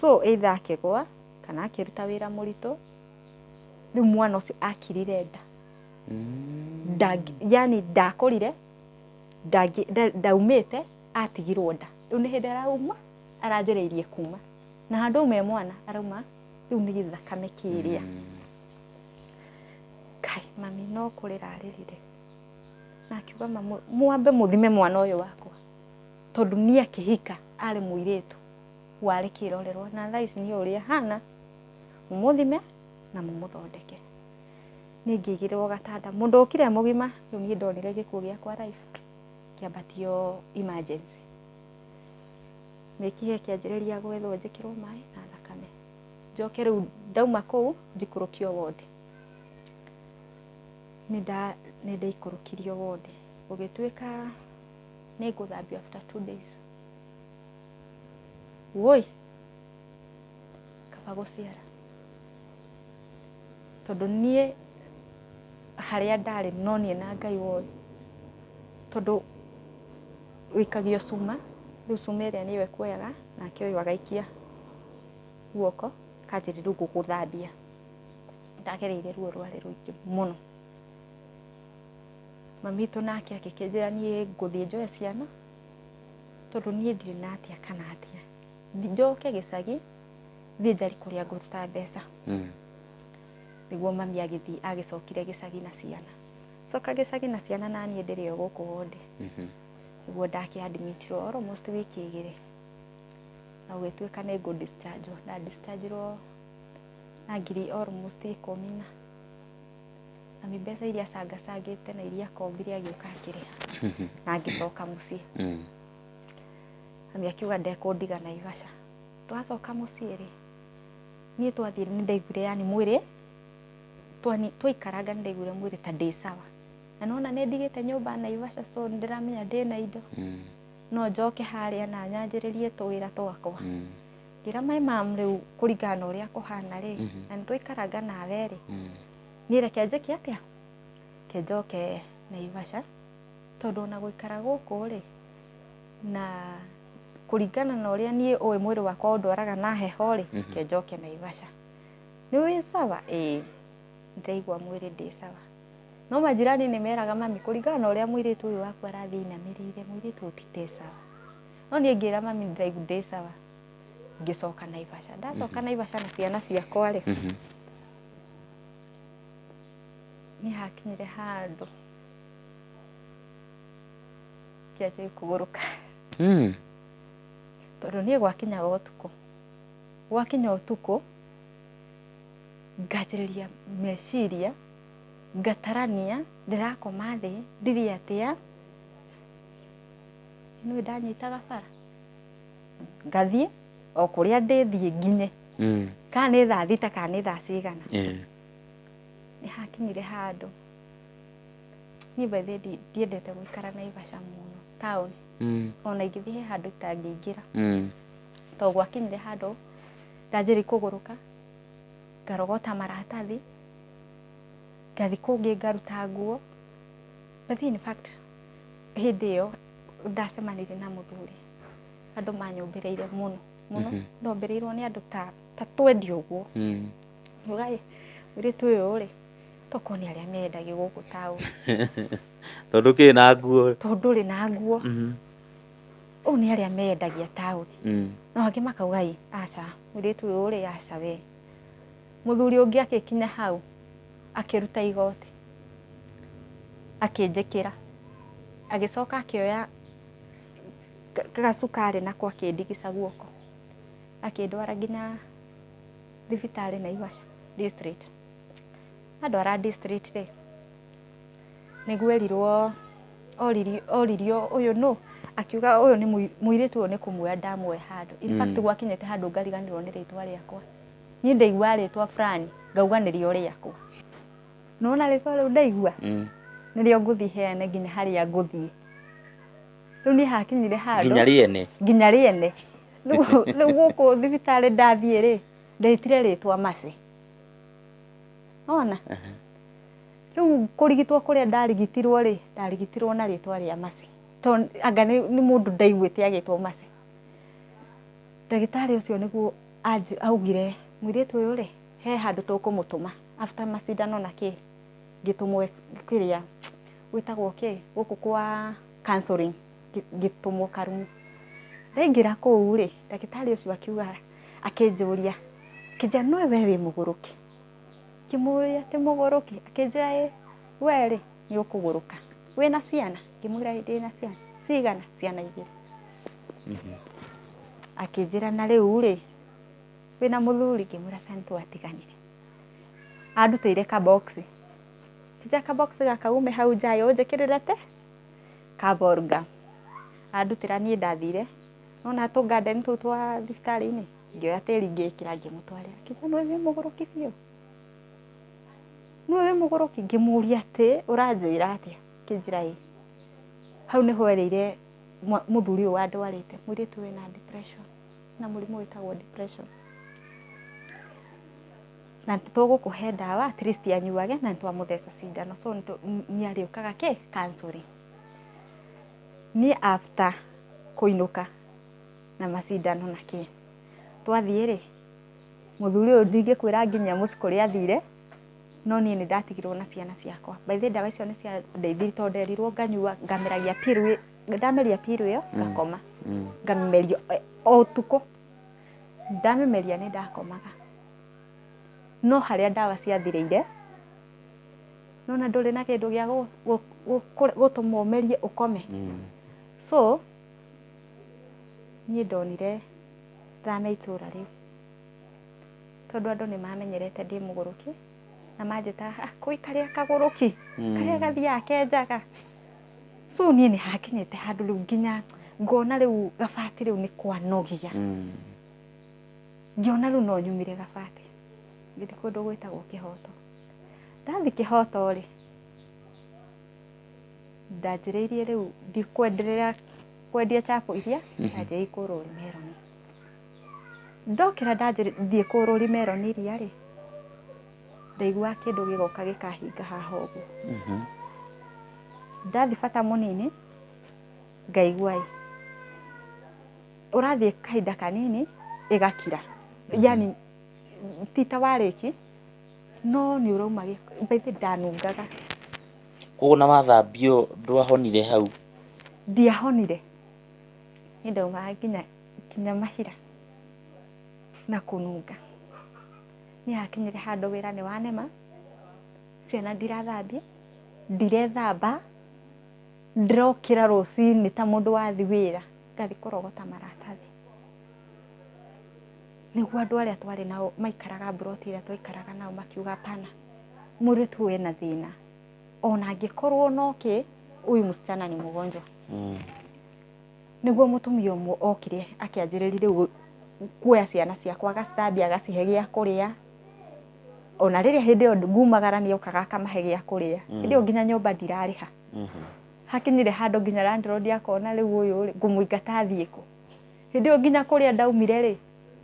So either akĩgũa kana akĩruta wĩra mũritũ, rĩu mwana ũcio akirire nda. Yani ndakũrire, ndaumĩte, atigirwo nda. Rĩu nĩ hĩndĩ arauma, aranjĩrĩirie kuma. Na handũ aume mwana, arauma, rĩu nĩ gĩthakame kĩrĩa. Kai, mami no kũrĩra arĩrire. Na akiuga mwambe mũthime mwana ũyũ wakwa. Tondũ niĩ akĩhika, arĩ mũirĩtu, warĩ kĩrorerwa. Na thaa ici nĩ ũrĩa ahana, mũmũthime na mũmũthondeke. Niĩ ngĩigĩrĩrwo gatanda. Mũndũ ũkire mũgima, rĩu niĩ ndonire gĩkuũ gĩakwa life, kĩambatio emergency. Mĩkiha ĩkĩanjĩrĩria gwethwo njĩkĩrwo maĩ na thakame. Njoke rĩu ndauma kũu njikũrũkio ward. Nĩ ndaikũrũkirio ward. Gũgĩtuĩka nĩ ngũthambio after 2 days. Woi, kaba gũciara. Tondũ niĩ harĩa ndarĩ no niĩ na Ngai woĩ. Tondũ wĩikagio cuma, rĩu cuma ĩrĩa nĩyo ĩkuoyaga, nake ũyũ agaikia guoko, kanjĩrĩria rĩu gũgũthambia. Ndagereire ruo rwarĩ rũingĩ mũno. Mami witũ nake agĩkĩnjĩra niĩ ngũthiĩ njoe ciana, tondũ niĩ ndirĩ na atĩa kana atĩa. Njoke gĩcagi, thiĩ njari kũrĩa ngũruta mbeca. Nĩguo mami agĩthiĩ agĩcokire gĩcagi na ciana. Coka gĩcagi na ciana na niĩ ndĩrĩ o gũkũ ward. Nĩguo ndakĩ-admitirwo almost wiki igĩrĩ. Na gũgĩtuĩka nĩ ngũ discharge. Nda discharge-irwo na ngiri almost 10 na. Mami mbeca iria acangacangĩte na iria akombire agĩũka akĩrĩha. Na ngĩcoka mũciĩ. Mami akiuga ndekũndiga Naivasha. Twacoka mũciĩ rĩ, niĩ twathiĩ nĩ ndaiguire yani mwĩrĩ, twaikaranga nĩ ndaiguire mwĩrĩ ta ndĩ sawa. Na nona nĩ ndigĩte nyũmba Naivasha so nĩ ndĩramenya ndĩna indo. No njoke harĩa na nyanjĩrĩrie tũwĩra twakwa. Ngĩra my mom rĩu kũringana na ũrĩa kũhana rĩ, na nĩ twaikaranga nawe rĩ, niĩ reke njĩke atĩa? Reke njoke Naivasha tondũ ona gũikara gũkũ rĩ, na kũringana na ũrĩa niĩ ũĩ mwĩrĩ wakwa ũndwaraga na heho rĩ, reke njoke Naivasha. Nĩ wĩ sawa? Ĩĩ. Ndĩraigua mwĩrĩ ndĩ sawa. No majirani nĩ meraga mami kũringana na ũrĩa mũirĩtu ũyũ waku arathiĩ ainamĩrĩire, mũirĩtu ũyũ ti te sawa. No niĩ ngĩra mami ndĩraigua ndĩ sawa. Ngĩcoka Naivasha. Ndacoka Naivasha na ciana ciakwa rĩ, nĩ hakinyire handũ kĩanjia kũgũrũka. Tondũ niĩ gwakinyaga ũtukũ. Gwakinya ũtukũ, nganjĩrĩria meciria, ngatarania, ndĩrakoma thĩ, ndirĩ atĩa. Nĩũĩ ndanyitaga bara. Ngathiĩ o kũrĩa ndĩthiĩ nginye. Kana nĩ thaa 6 kana nĩ thaa cigana. Nĩ hakinyire handũ. Niĩ by the way ndiendete gũikara Naivasha mũno, taũni. Ona ingĩthiĩ he handũ itangĩingĩra. Tondũ gwakinyire handũ ndanjĩrĩria kũgũrũka, ngarogota maratathi, ngathiĩ kũngĩ ngaruta nguo. But in fact hĩndĩ ĩyo ndacemanirie na mũthuri, andũ manyũmbĩrĩire mũno mũno. Ndombĩrĩirwo nĩ andũ ta 20 ũguo. Ngiuga ĩ mũirĩtu ũyũ rĩ, tokorwo nĩ arĩa mendagio gũkũ taũni. Tondũ kĩ na nguo. Tondũ ndũrĩ na nguo. Ũũ nĩ arĩa mendagia taũni. No angĩ makauga ĩ aca mũirĩtu ũyũ rĩ aca we. Mũthuri ũngĩ agĩkinya hau akĩruta igoti akĩnjĩkĩra, agĩcoka akĩoya gacukari nako akĩndigica guoko, akĩndwara nginya thibitarĩ Naivasha district. Andwara district rĩ, nĩguo erirwo oririo ũyũ nũ, akiuga ũyũ nĩ mũirĩtu ũyũ nĩ kũmuoya ndamuoya handũ. In fact gwakinyĩte handũ ngariganĩrwo nĩ rĩtwa rĩakwa. Niĩ ndaigua rĩtwa fulani ngauga nĩrĩo rĩakwa. Nĩwona rĩtwa rĩu ndaigua nĩrĩo ngũthiĩ heane nginya harĩa ngũthiĩ. Rĩu niĩ hakinyire handũ nginya rĩene. Nginya rĩene. Rĩu gũkũ thibitarĩ ndathiĩ rĩ, ndetire rĩtwa Mercy. Ona rĩu kũrigitwo kũrĩa ndarigitirwo rĩ, ndarigitirwo na rĩtwa rĩa Mercy. Tondũ anga nĩ mũndũ ndaiguĩte agĩtwo Mercy. Ndagĩtarĩ ũcio nĩguo augire mũirĩtu ũyũ rĩ, he handũ tũkũmũtũma after macindano na kĩ, ngĩtũmwo kĩrĩa gwĩtagwo kĩ gũkũ kwa counseling, ngĩtũmwo Karumu. Ndaingĩra kũu rĩ, ndagĩtarĩ ũcio akiuga, akĩnjũria, akĩnjĩra nĩwe we wĩ mũgũrũki? Ngĩmũria ti mũgũrũki, akĩnjĩra ĩ we rĩ nĩ ũkũgũrũka. Wĩna ciana? Ngĩmwĩra ĩ ndĩna ciana. Cigana? Ciana igĩrĩ. Akĩnjĩra na rĩu rĩ wĩna mũthuri? Ngĩmwĩra aca nĩtwatiganire. Andutĩire kabox. Akĩnjĩra kabox gaka ume hau nja ũnjĩkĩrĩre te ka Bolga. Andutĩra niĩ ndathire nona tũ garden tũu twa thibitarĩ-inĩ, ngĩoya tĩri ngĩkĩra ngĩmũtwarĩra. Akĩnjĩra nĩwe wĩ mũgũrũki biũ? Nĩwe wĩ mũgũrũki? Ngĩmũria atĩ ũranjĩra atĩa? Akĩnjĩra ĩ. Hau nĩho erĩire mũthuri ũyũ wandwarĩte, mũirĩtu wĩna depression, na mũrimũ wĩtagwo depression. Na tũgũkũhe ndawa at least anyuage na nĩtwamũtheca cindano so nĩ arĩũkaga kĩ counseling. Niĩ after kũinũka na macindano na kĩ, twathiĩ rĩ, mũthuri ũyũ ndingĩkwĩra nginya mũciĩ kũrĩa athire, no niĩ nĩ ndatigirwo na ciana ciakwa. By the way ndawa icio nĩ ciandeithirie tondũ nderirwo nganyua ngameragia pill, ndameria pill ĩyo ngakoma. Ngamĩmeria o ũtukũ. Ndamĩmeria nĩ ndakomaga. No harĩa ndawa ciathirĩire, nona ndũrĩ na kĩndũ gĩa gũtũma ũmerie ũkome. So niĩ ndonire thame itũra rĩu, tondũ andũ nĩ mamenyerete ndĩ mũgũrũki na manjĩtaga kũi karĩa kagũrũki, karĩa gathiaga kenjaga. So niĩ nĩ hakinyĩte handũ rĩu nginya ngona rĩu gabati rĩu nĩ kwanogia. Ngĩona rĩu no nyumire gabati, ngĩthiĩ kũndũ gwĩtagwo Kĩhoto. Ndathiĩ Kĩhoto rĩ, ndanjĩrĩirie rĩu ndikwenderea kwendia chapo iria, ndanjĩrĩirie kũrũri meroni. Ndokĩra ndathiĩ kũrũri meroni iria rĩ, ndaiguaga kĩndũ gĩgoka gĩkahinga haha ũguo. Ndathiĩ bata mũnini, ngaigua ĩ, ũrathiĩ kahinda kanini ĩgakira. Yani ti ta warĩki, no nĩ ũrauma by the way ndanungaga. Koguo na wathambio ndwahonire hau? Ndiahonire. Niĩ ndaumaga nginya mahira na kũnunga. Niĩ hakinyire handũ wĩra nĩ wanema, ciana ndirathambia, ndirethamba, ndĩrokĩra rũcinĩ ta mũndũ wathiĩ wĩra, ngathiĩ kũrogota maratathi. Nĩguo andũ arĩa twarĩ nao maikaraga mburoti ĩrĩa twaikaraga nao makiuga hapana, mũirĩtu ũyũ ena thĩna. Ona angĩkorwo no kĩ, huyu msichana ni mgonjwa. Nĩguo mũtumia ũmwe okire akĩanjĩrĩria rĩu kuoya ciana ciakwa agacithambia agacihe gĩa kũrĩa. Ona rĩrĩa hĩndĩ ĩyo ngumagara nĩ okaga akamahe gĩa kũrĩa. Hĩndĩ ĩyo nginya nyũmba ndirarĩha. Hakinyire handũ nginya landlord akona rĩu ũyũ rĩ ngũmũingata athiĩ kũ. Hĩndĩ ĩyo nginya kũrĩa ndaumire rĩ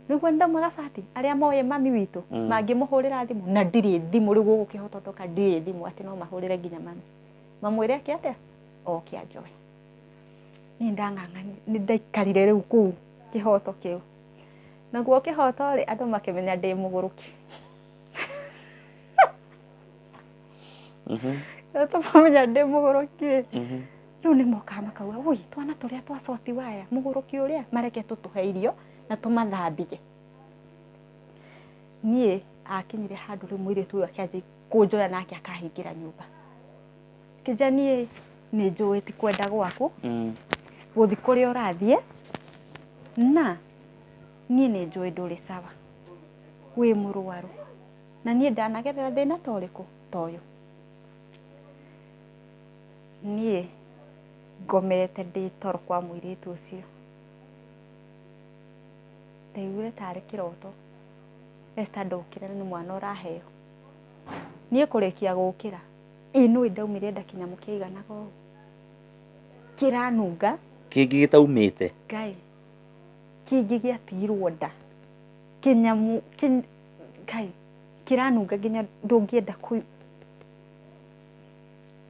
nĩguo ndaumaga bati arĩa moĩ mami witũ mangĩmũhũrĩra thimũ na ndirĩ thimũ rĩu gũkũ Kĩhoto ndoka ndirĩ thimũ atĩ no mahũrĩre nginya mami mamwĩre eke atĩa oke anjoe. Niĩ ndang'ang'ani nĩ ndaikarire rĩu kũu Kĩhoto kĩu. Naguo Kĩhoto rĩ andũ makĩmenya ndĩ mũgũrũki. Kĩhoto mamenya ndĩ mũgũrũki rĩ rĩu nĩ mokaga makauga ui twana tũrĩa twa coti waya mũgũrũki ũrĩa mareke tũtũhe irio na tũmathambie. Niĩ akinyire handũ rĩu mũirĩtu ũyũ akĩanjia kũnjoya nake akahingĩra nyũmba. Kĩnja niĩ nĩ njũĩ ti kwenda gwaku gũthiĩ kũrĩa ũrathiĩ na niĩ nĩ njũĩ ndũrĩ sawa wĩ mũrwaru na niĩ ndanagerera thĩna ta ũrĩkũ ta ũyũ. Niĩ ngomete ndĩ toro kwa mũirĩtu ũcio ndaiguire tarĩ kĩroto. Esther ndũkĩre nĩ mwana ũraheo. Niĩ kũrĩkia gũkĩra ĩ nũĩ ndaumire nda kĩnyamũ kĩiganaga ũũ kĩranunga Kĩngĩ gĩtaumĩte. Ngai kĩngĩ gĩatigirwo nda kĩnyamũ Ngai kĩranunga nginya ndũngĩenda kũ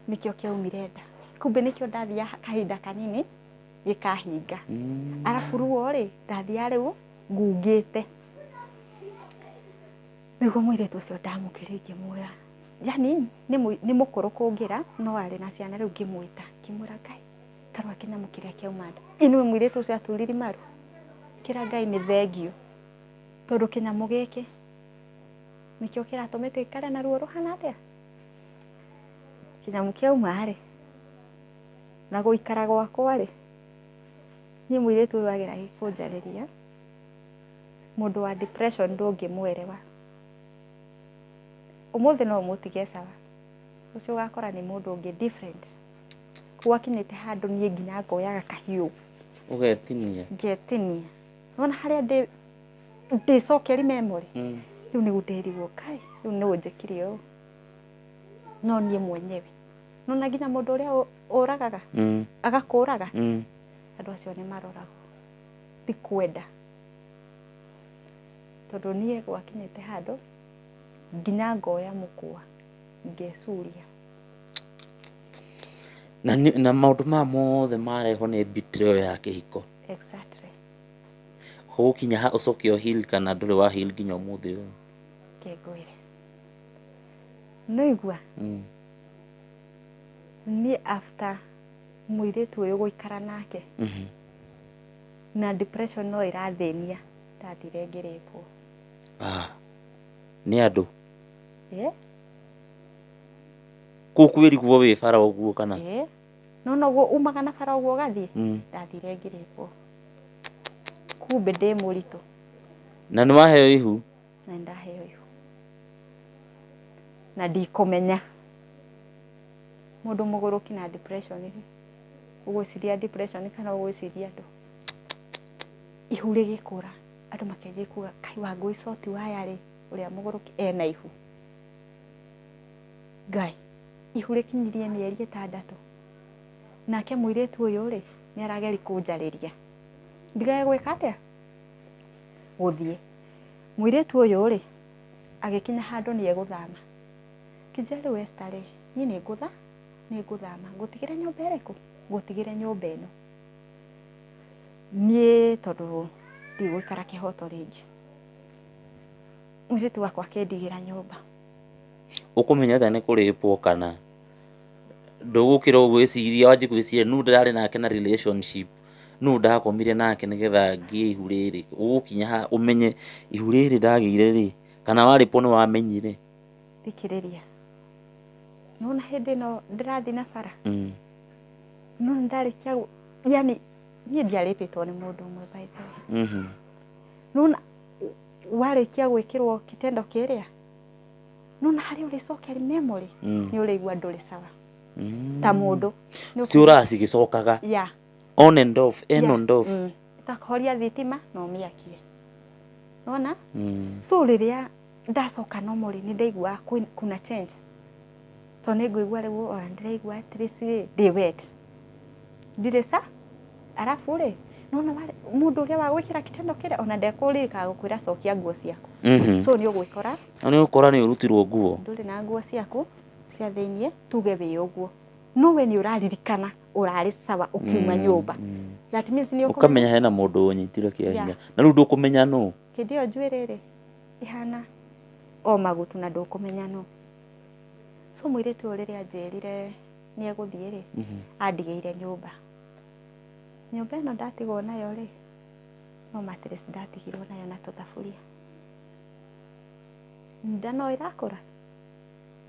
nĩkĩo kĩaumire nda. Kumbe nĩkĩo ndathiaga kahinda kanini gĩkahinga. Arabu ruo rĩ ndathiaga rĩu ngungĩte. Nĩguo mũirĩtu ũcio ndamũkĩrire ngĩmwĩra yani nĩ mũkũrũ kũngĩra no arĩ na ciana rĩu ngĩmwĩta ngĩmwĩra Ngai tarora kĩnyamũ kĩrĩa kĩauma nda. Ĩ nĩwe mũirĩtu ũcio aturirie maru kĩra Ngai nĩ thengiũ tondũ kĩnyamũ gĩkĩ nĩkĩo kĩratũmĩte ikare na ruo rũhana atĩa. Kĩnyamũ kĩauma rĩ na gũikara gwakwa rĩ niĩ mũirĩtu ũyũ ageragia kũnjarĩria mũndũ wa depression ndũngĩmwerewa. Ũmũthĩ no ũmũtige sawa ũcio ũgakora nĩ mũndũ ũngĩ different. Gwakinyĩte handũ niĩ nginya ngoyaga kahiũ Ũgetinia. ngetinia. Nĩwona harĩa ndĩcokeri memory rĩu nĩguo ndĩrigwo Ngai rĩu nũ ũnjĩkire ũũ no niĩ mwenyewe. Nĩwona nginya mũndũ ũrĩa ũragaga agakũraga andũ acio nĩ maroragwo ti kwenda tondũ niĩ gwakinyĩte handũ nginya ngoya mũkwa ngecuria. Na maũndũ maya mothe marehwo nĩ betrayal ya kĩhiko. Exactly. Gũgũkinya ha ũcoke ũ heal kana ndũrĩ wa heal nginya ũmũthĩ ũyũ? Kĩngwĩre. Nĩũigua niĩ after mũirĩtu ũyũ gũikara nake na depression no ĩrathĩnia ndathire ngĩrĩpwo. Nĩ andũ? Kũu kwĩrigwo wĩ bara ũguo kana? No noguo umaga na bara ũguo ũgathiĩ ndathire ngĩrĩpwo. Kumbe ndĩ mũritũ. Na nĩ waheo ihu? Na ndaheo ihu. Na ndikũmenya. Mũndũ mũgũrũki na depression rĩ ũgwĩciria depression kana ũgwĩciria andũ. Ihu rĩgĩkũra andũ makĩanjia kuga Ngai wa Ngũi coti waya rĩ ũrĩa mũgũrũki ena ihu. Ngai ihu rĩkinyirie mĩeri 6. Nake mũirĩtu ũyũ rĩ nĩ arageria kũnjarĩria ndigage gwĩka atĩa gũthiĩ. Mũirĩtu ũyũ rĩ agĩkinya handũ nĩ egũthama. Kĩnjĩra rĩu Esther rĩ niĩ nĩ ngũthama ngũtigĩre nyũmba ĩrĩkũ? Ngũtigĩre nyũmba ĩno. Niĩ tondũ ndigũikara Kĩhoto rĩngĩ. Mũirĩtu wakwa akĩndigĩra nyũmba. Ũkũmenya atĩa nĩ kũrĩpwo kana ndũgũkĩra ũgwĩciria wanjie gwĩciria nũ ndĩrarĩ nake na relationship nũ ndakomire nake nĩgetha ngĩe ihu rĩrĩ ũgũkinya ha ũmenye ihu rĩrĩ ndagĩire rĩ kana warĩpwo nĩ wamenyire? Thikĩrĩria. Nĩwona hĩndĩ ĩno ndĩrathiĩ na bara no ndarĩkia yani niĩ ndiarĩpĩtwo nĩ mũndũ ũmwe by the way. Nĩwona warĩkia gwĩkĩrwo kitendo kĩrĩa nĩwona harĩa ũrĩcokeri memory nĩ ũrĩigua ndũrĩ sawa ta mũndũ. Ciũraga cigĩcokaga. On and off, in and off. Ĩtakoria thitima na ũmĩakie. Nĩwona? So rĩrĩa ndacoka normally nĩ ndaiguaga kuna change. Tondũ nĩ ngũigua rĩu ona ndĩraigua at least rĩ ndĩ wet. Ndirĩ sa arabu rĩ nona mũndũ ũrĩa wa gwĩkĩra kitendo kĩrĩa ona ndekũririkana gũkwĩra cokia nguo ciaku. So nĩ ũgwĩkora Na nĩ ũgũkora nĩ ũrutirwo nguo. Ndũrĩ na nguo ciaku cia thĩiniĩ, tuge wĩ ũguo, no we nĩ ũraririkana ũrarĩ sawa ũkiuma nyũmba. That means nĩ ũkamenya hena mũndũ ũnyitire kĩa hinya na rĩu ndũkũmenya nũ. Hĩndĩ ĩyo njuĩrĩ rĩ ihana o magutu na ndũkũmenya nũ. So mũirĩtu ũyũ rĩrĩa anjĩrire nĩ egũthiĩ rĩ, andigĩire nyũmba. Nyũmba ĩno ndatigwo nayo rĩ, no mattress ndatigirwo nayo na tũthaburia. Nda no ĩrakũra,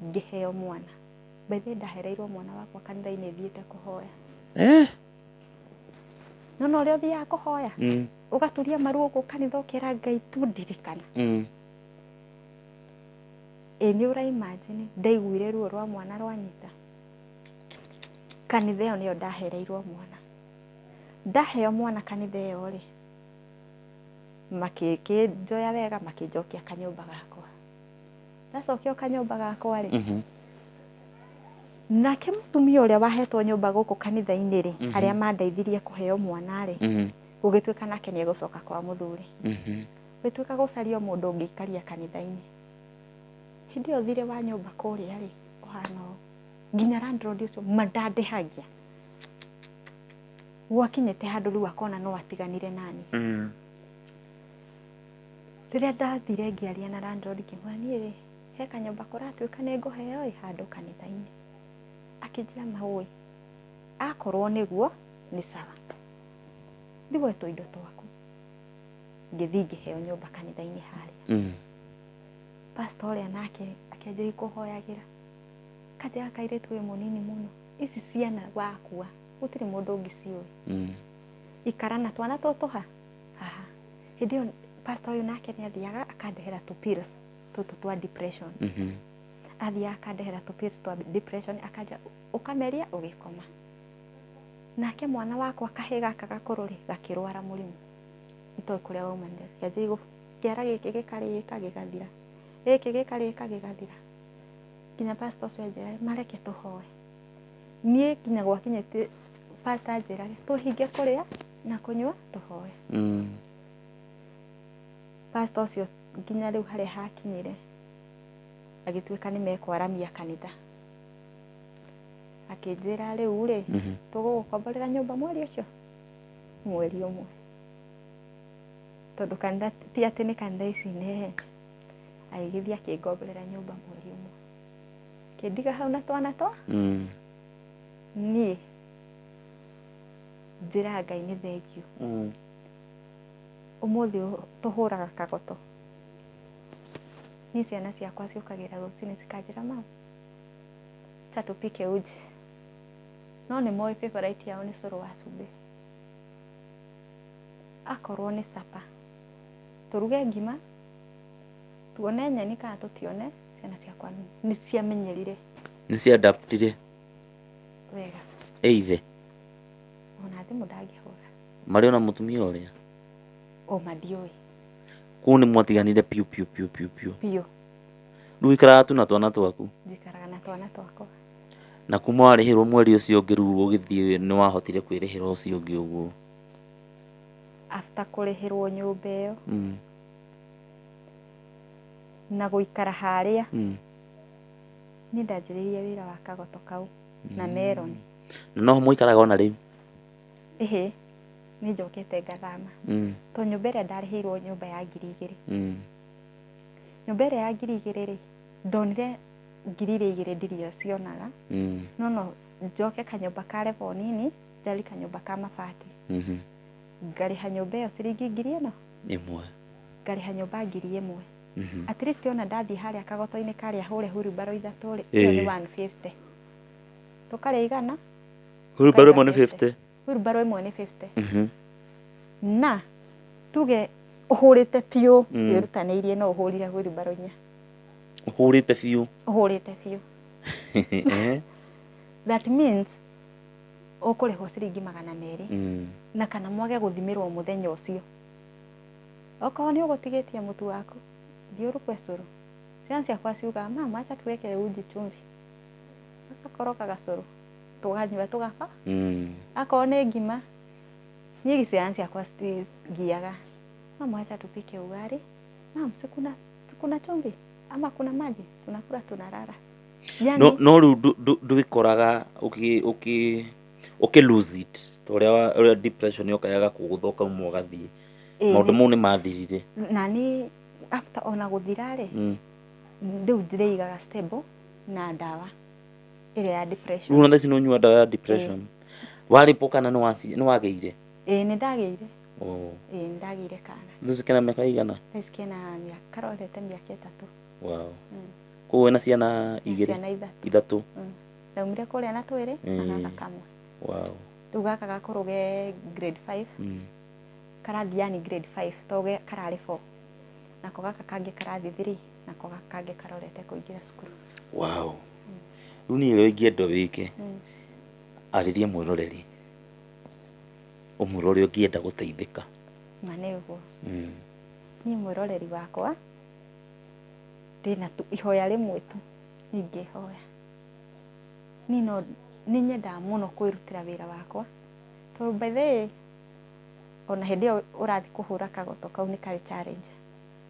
ngĩheo mwana. By the way ndahereirwo mwana wakwa kanitha-inĩ thiĩte kũhoya. No no ũrĩa ũthiaga kũhoya, ũgaturia maru ũguo kanitha ũkera Ngai tu ndirikana. Ĩ nĩ ũra imagine ndaiguire ruo rwa mwana rwanyita. Kanitha ĩyo nĩyo ndahereirwo mwana. Ndaheo mwana kanitha ĩyo rĩ, makĩnjoya wega makĩnjokia kanyũmba gakwa. Ndacokio kanyũmba gakwa rĩ, nake mũtumia ũrĩa wahetwo nyũmba gũkũ kanitha-inĩ rĩ, arĩa mandeithirie kũheo mwana rĩ, gũgĩtuĩka nake nĩ egũcoka kwa mũthuri. Gũgĩtuĩka gũcario mũndũ ũngĩikaria kanitha-inĩ. Hĩndĩ ĩyo thirĩ wa nyũmba kũrĩa rĩ, ũhana ũũ. Nginya landlord ũcio mandandĩhagia. Gwakinyĩte handũ rĩu akona no atiganire nani. Rĩrĩa ndathire ngĩaria na landlord ngĩmwĩra niĩ rĩ, he kanyũmba kũratuĩka nĩ ngũheo ĩ handũ kanitha-inĩ. Akĩnjĩra maũĩ, akorwo nĩguo nĩ sawa, thiĩ woe tũindo twaku. Ngĩthiĩ ngĩheo nyũmba kanitha-inĩ harĩa. Pastor ũrĩa nake akĩanjĩrĩria kũhoyagĩra. Kanjĩra kairĩtu wĩ mũnini mũno, ici ciana wakua gũtirĩ mũndũ ũngĩ ciũĩ. Ikara na twana tũtũ ha haha. Hĩndĩ ĩyo pastor ũyũ nake nĩ athiaga akandehera tũ pills tũtũ twa depression. Athiaga akandehera tũ pills twa depression, akanja ũkameria ũgĩkoma. Nake mwana wakwa kahĩ gaka gakũrũ rĩ, gakĩrwara mũrimũ itoĩ kũrĩa waumanire. Kĩanjĩrĩria kĩara gĩkĩ gĩkarĩka gĩgathira, gĩkĩ gĩkarĩka gĩgathira, nginya pastor ũcio anjĩra mareke tũhoe. Niĩ nginya gwakinyĩte pastor anjĩra tũhinge kũrĩa na kũnyua tũhoe. Pastor ũcio nginya rĩu harĩa hakinyire agĩtuĩka nĩ mekwaramia kanitha. Akĩnjĩra rĩu rĩ, tũgũgũkomborera nyũmba mweri ũcio, mweri ũmwe, tondũ kanitha ti atĩ nĩ kanitha ici nene. Agĩgĩthiĩ akĩngomborera nyũmba mweri ũmwe, kĩndiga hau na twana twa niĩ njĩra Ngai nĩ thengiũ. Ũmũthĩ tũhũraga kagoto. Niĩ ciana ciakwa ciũkagĩra rũcinĩ cikanjĩra mama, acha tupike uji. No nĩ moĩ favorite yao nĩ cũrũ wa cumbĩ. Akorwo nĩ sapa, tũruge ngima, tuone nyeni kana tũtione, ciana ciakwa nĩ ciamenyerire. Nĩ ciadaptire wega. Eithe ona thimũ ndangĩhũra. Marĩ ona mũtumia ũrĩa? Oma ndiũĩ. Kũu nĩ mwatiganire piũ piũ piũ piũ piũ. Piũ. Rĩu ikaraga tu na twana twaku? Njikaraga na twana twakwa. Na kuma warĩhĩrwo mweri ũcio ũngĩ rĩu ũgĩthiĩ nĩ wahotire kwĩrĩhĩra ũcio ũngĩ ũguo? After kũrĩhĩrwo nyũmba ĩyo na gũikara harĩa, niĩ ndanjĩrĩirie wĩra wa kagoto kau na meroni. Na noho mũikaraga ona rĩu? Ĩhĩ, nĩ njokete ngathama. Tondũ nyũmba ĩrĩa ndarĩhĩirwo nyũmba ya 2,000. Nyũmba ĩrĩa ya 2,000 rĩ, ndonire 2,000 ndirĩ cionaga. No no njoke kanyũmba ka level nini, njari kanyũmba ka mabati. Ngarĩha nyũmba ĩyo ciringi 1,000. 1. Ngarĩha nyũmba 1,000. At least ona ndathiĩ harĩa kagoto-inĩ karĩa hũre hurubaro 3 rĩ, ĩyo nĩ 150. Tũkarĩa igana. Hurubaro ĩmwe nĩ 50. Hurubaro ĩmwe nĩ 50. Na tuge ũhũrĩte biũ, wĩrutanĩirie no ũhũrire hurubaro 4. Ũhũrĩte biũ. Ũhũrĩte biũ. That means ũkũrĩhwo ciringi 200. Na kana mwage gũthimĩrwo mũthenya ũcio. Okorwo nĩ ũgũtigĩtie mũtu waku, thiĩ ũrugwe cũrũ. Ciana ciakwa ciugaga mama acha tuweke uji chumvi. Agakoroga gacũrũ. Tũganyua tũgaba. Akorwo nĩ ngima, niĩ ciana ciakwa citingiaga. Mama, acha tupike ugali. Mam, si kuna chumvi ama kuna maji, tunakula tunalala. Yani, No rĩu ndwĩkoraga ũkĩ lose it ta ũrĩa depression yoka yaga kũgũtha ũkauma ũgathiĩ? Ĩĩ. Maũndũ mau nĩ mathirire? Na nĩ after ona gũthira rĩ, rĩu ndĩrĩigaga stable na ndawa ĩrĩa ya depression. Rĩu ona thaa ici nĩ ũnyua ndawa ya depression? Warĩpwo kana nĩ wagĩire? Ĩĩ, nĩ ndagĩire. Oh. Ĩĩ, nĩ ndagĩire kana. Thaa ici kena mĩaka igana? Thaa ici kena mĩaka, karorete mĩaka 3. Wow. Koguo wĩna ciana igĩrĩ? Ciana 3. 3. Ndaumire kũrĩa na twĩrĩ na gaka kamwe. Rĩu gaka gakũrũ ge grade 5. Karathiĩ yani grade 5 to kararĩ 4. Nako gaka kangĩ karathiĩ 3, nako gaka kangĩ karorete kũingĩra cukuru. Wow. Rĩu niĩ ũrĩa ingĩenda wĩke, arĩria mwĩroreri, ũmwĩre ũrĩa ũngĩenda gũteithĩka. Ma nĩ ũguo. Niĩ mwĩroreri wakwa ndĩna tu ihoya rĩmwe tu ingĩhoya. Niĩ no nĩ nyendaga mũno kwĩrutĩra wĩra wakwa, tondũ by the way, ona hĩndĩ ĩyo ũrathiĩ kũhũra kagoto kau nĩ karĩ challenge.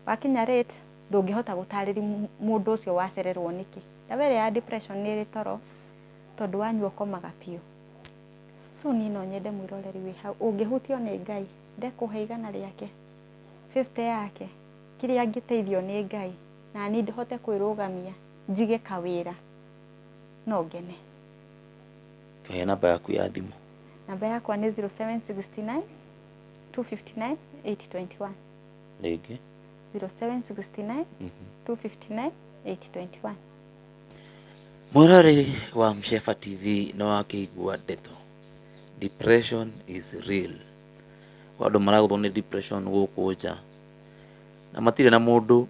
Wakinya late, ndũngĩhota gũtarĩria mũndũ ũcio wacererwo nĩkĩ. Ndawa ĩrĩa ya depression nĩ ĩrĩ toro, tondũ wanyua ũkomaga biũ. So niĩ no nyende mwĩroreri wĩ hau ũngĩhutio nĩ Ngai, ndekũhe 100 rĩake, 50 yake, kĩrĩa angĩteithio nĩ Ngai, na niĩ hote kwĩrũgamia njige kawĩra, no ngene. Tũhe namba yaku ya thimũ. Namba yakwa nĩ 0769 259 821. Rĩngĩ. 0769 259 821. Mwĩroreri wa Mshefa TV, nĩ wakĩigua ndeto depression is real. Andũ maragũthwo nĩ depression gũkũ nja na matirĩ na mũndũ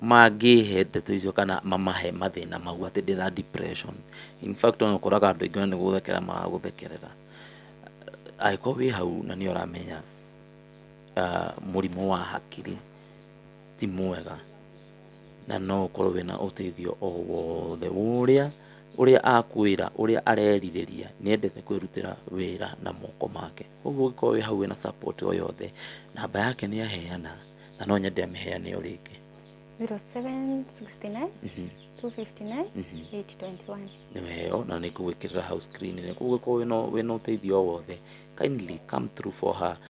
mangĩhe ndeto icio kana mamahe mathĩna mau atĩ ndĩna depression. In fact, ona ũkoraga andũ aingĩ ona nĩ gũthekera maragũthekerera. Angĩkorwo wĩ hau na nĩ ũramenya mũrimũ wa hakiri ti mwega, na no ũkorwo wĩna ũteithio o wothe ũrĩa akwĩra, ũrĩa arerirĩria, nĩendete kwĩrutĩra wĩra na moko make. Koguo ũngĩkorwo wĩ hau wĩna support o yothe, namba yake nĩ aheana na no nyende amĩheane o rĩngĩ. 0769 259 821. Nĩweo na nĩ ngũgwĩkĩrĩra hau screen-inĩ. Koguo ũngĩkorwo wĩna ũteithio o wothe, kindly come through for her.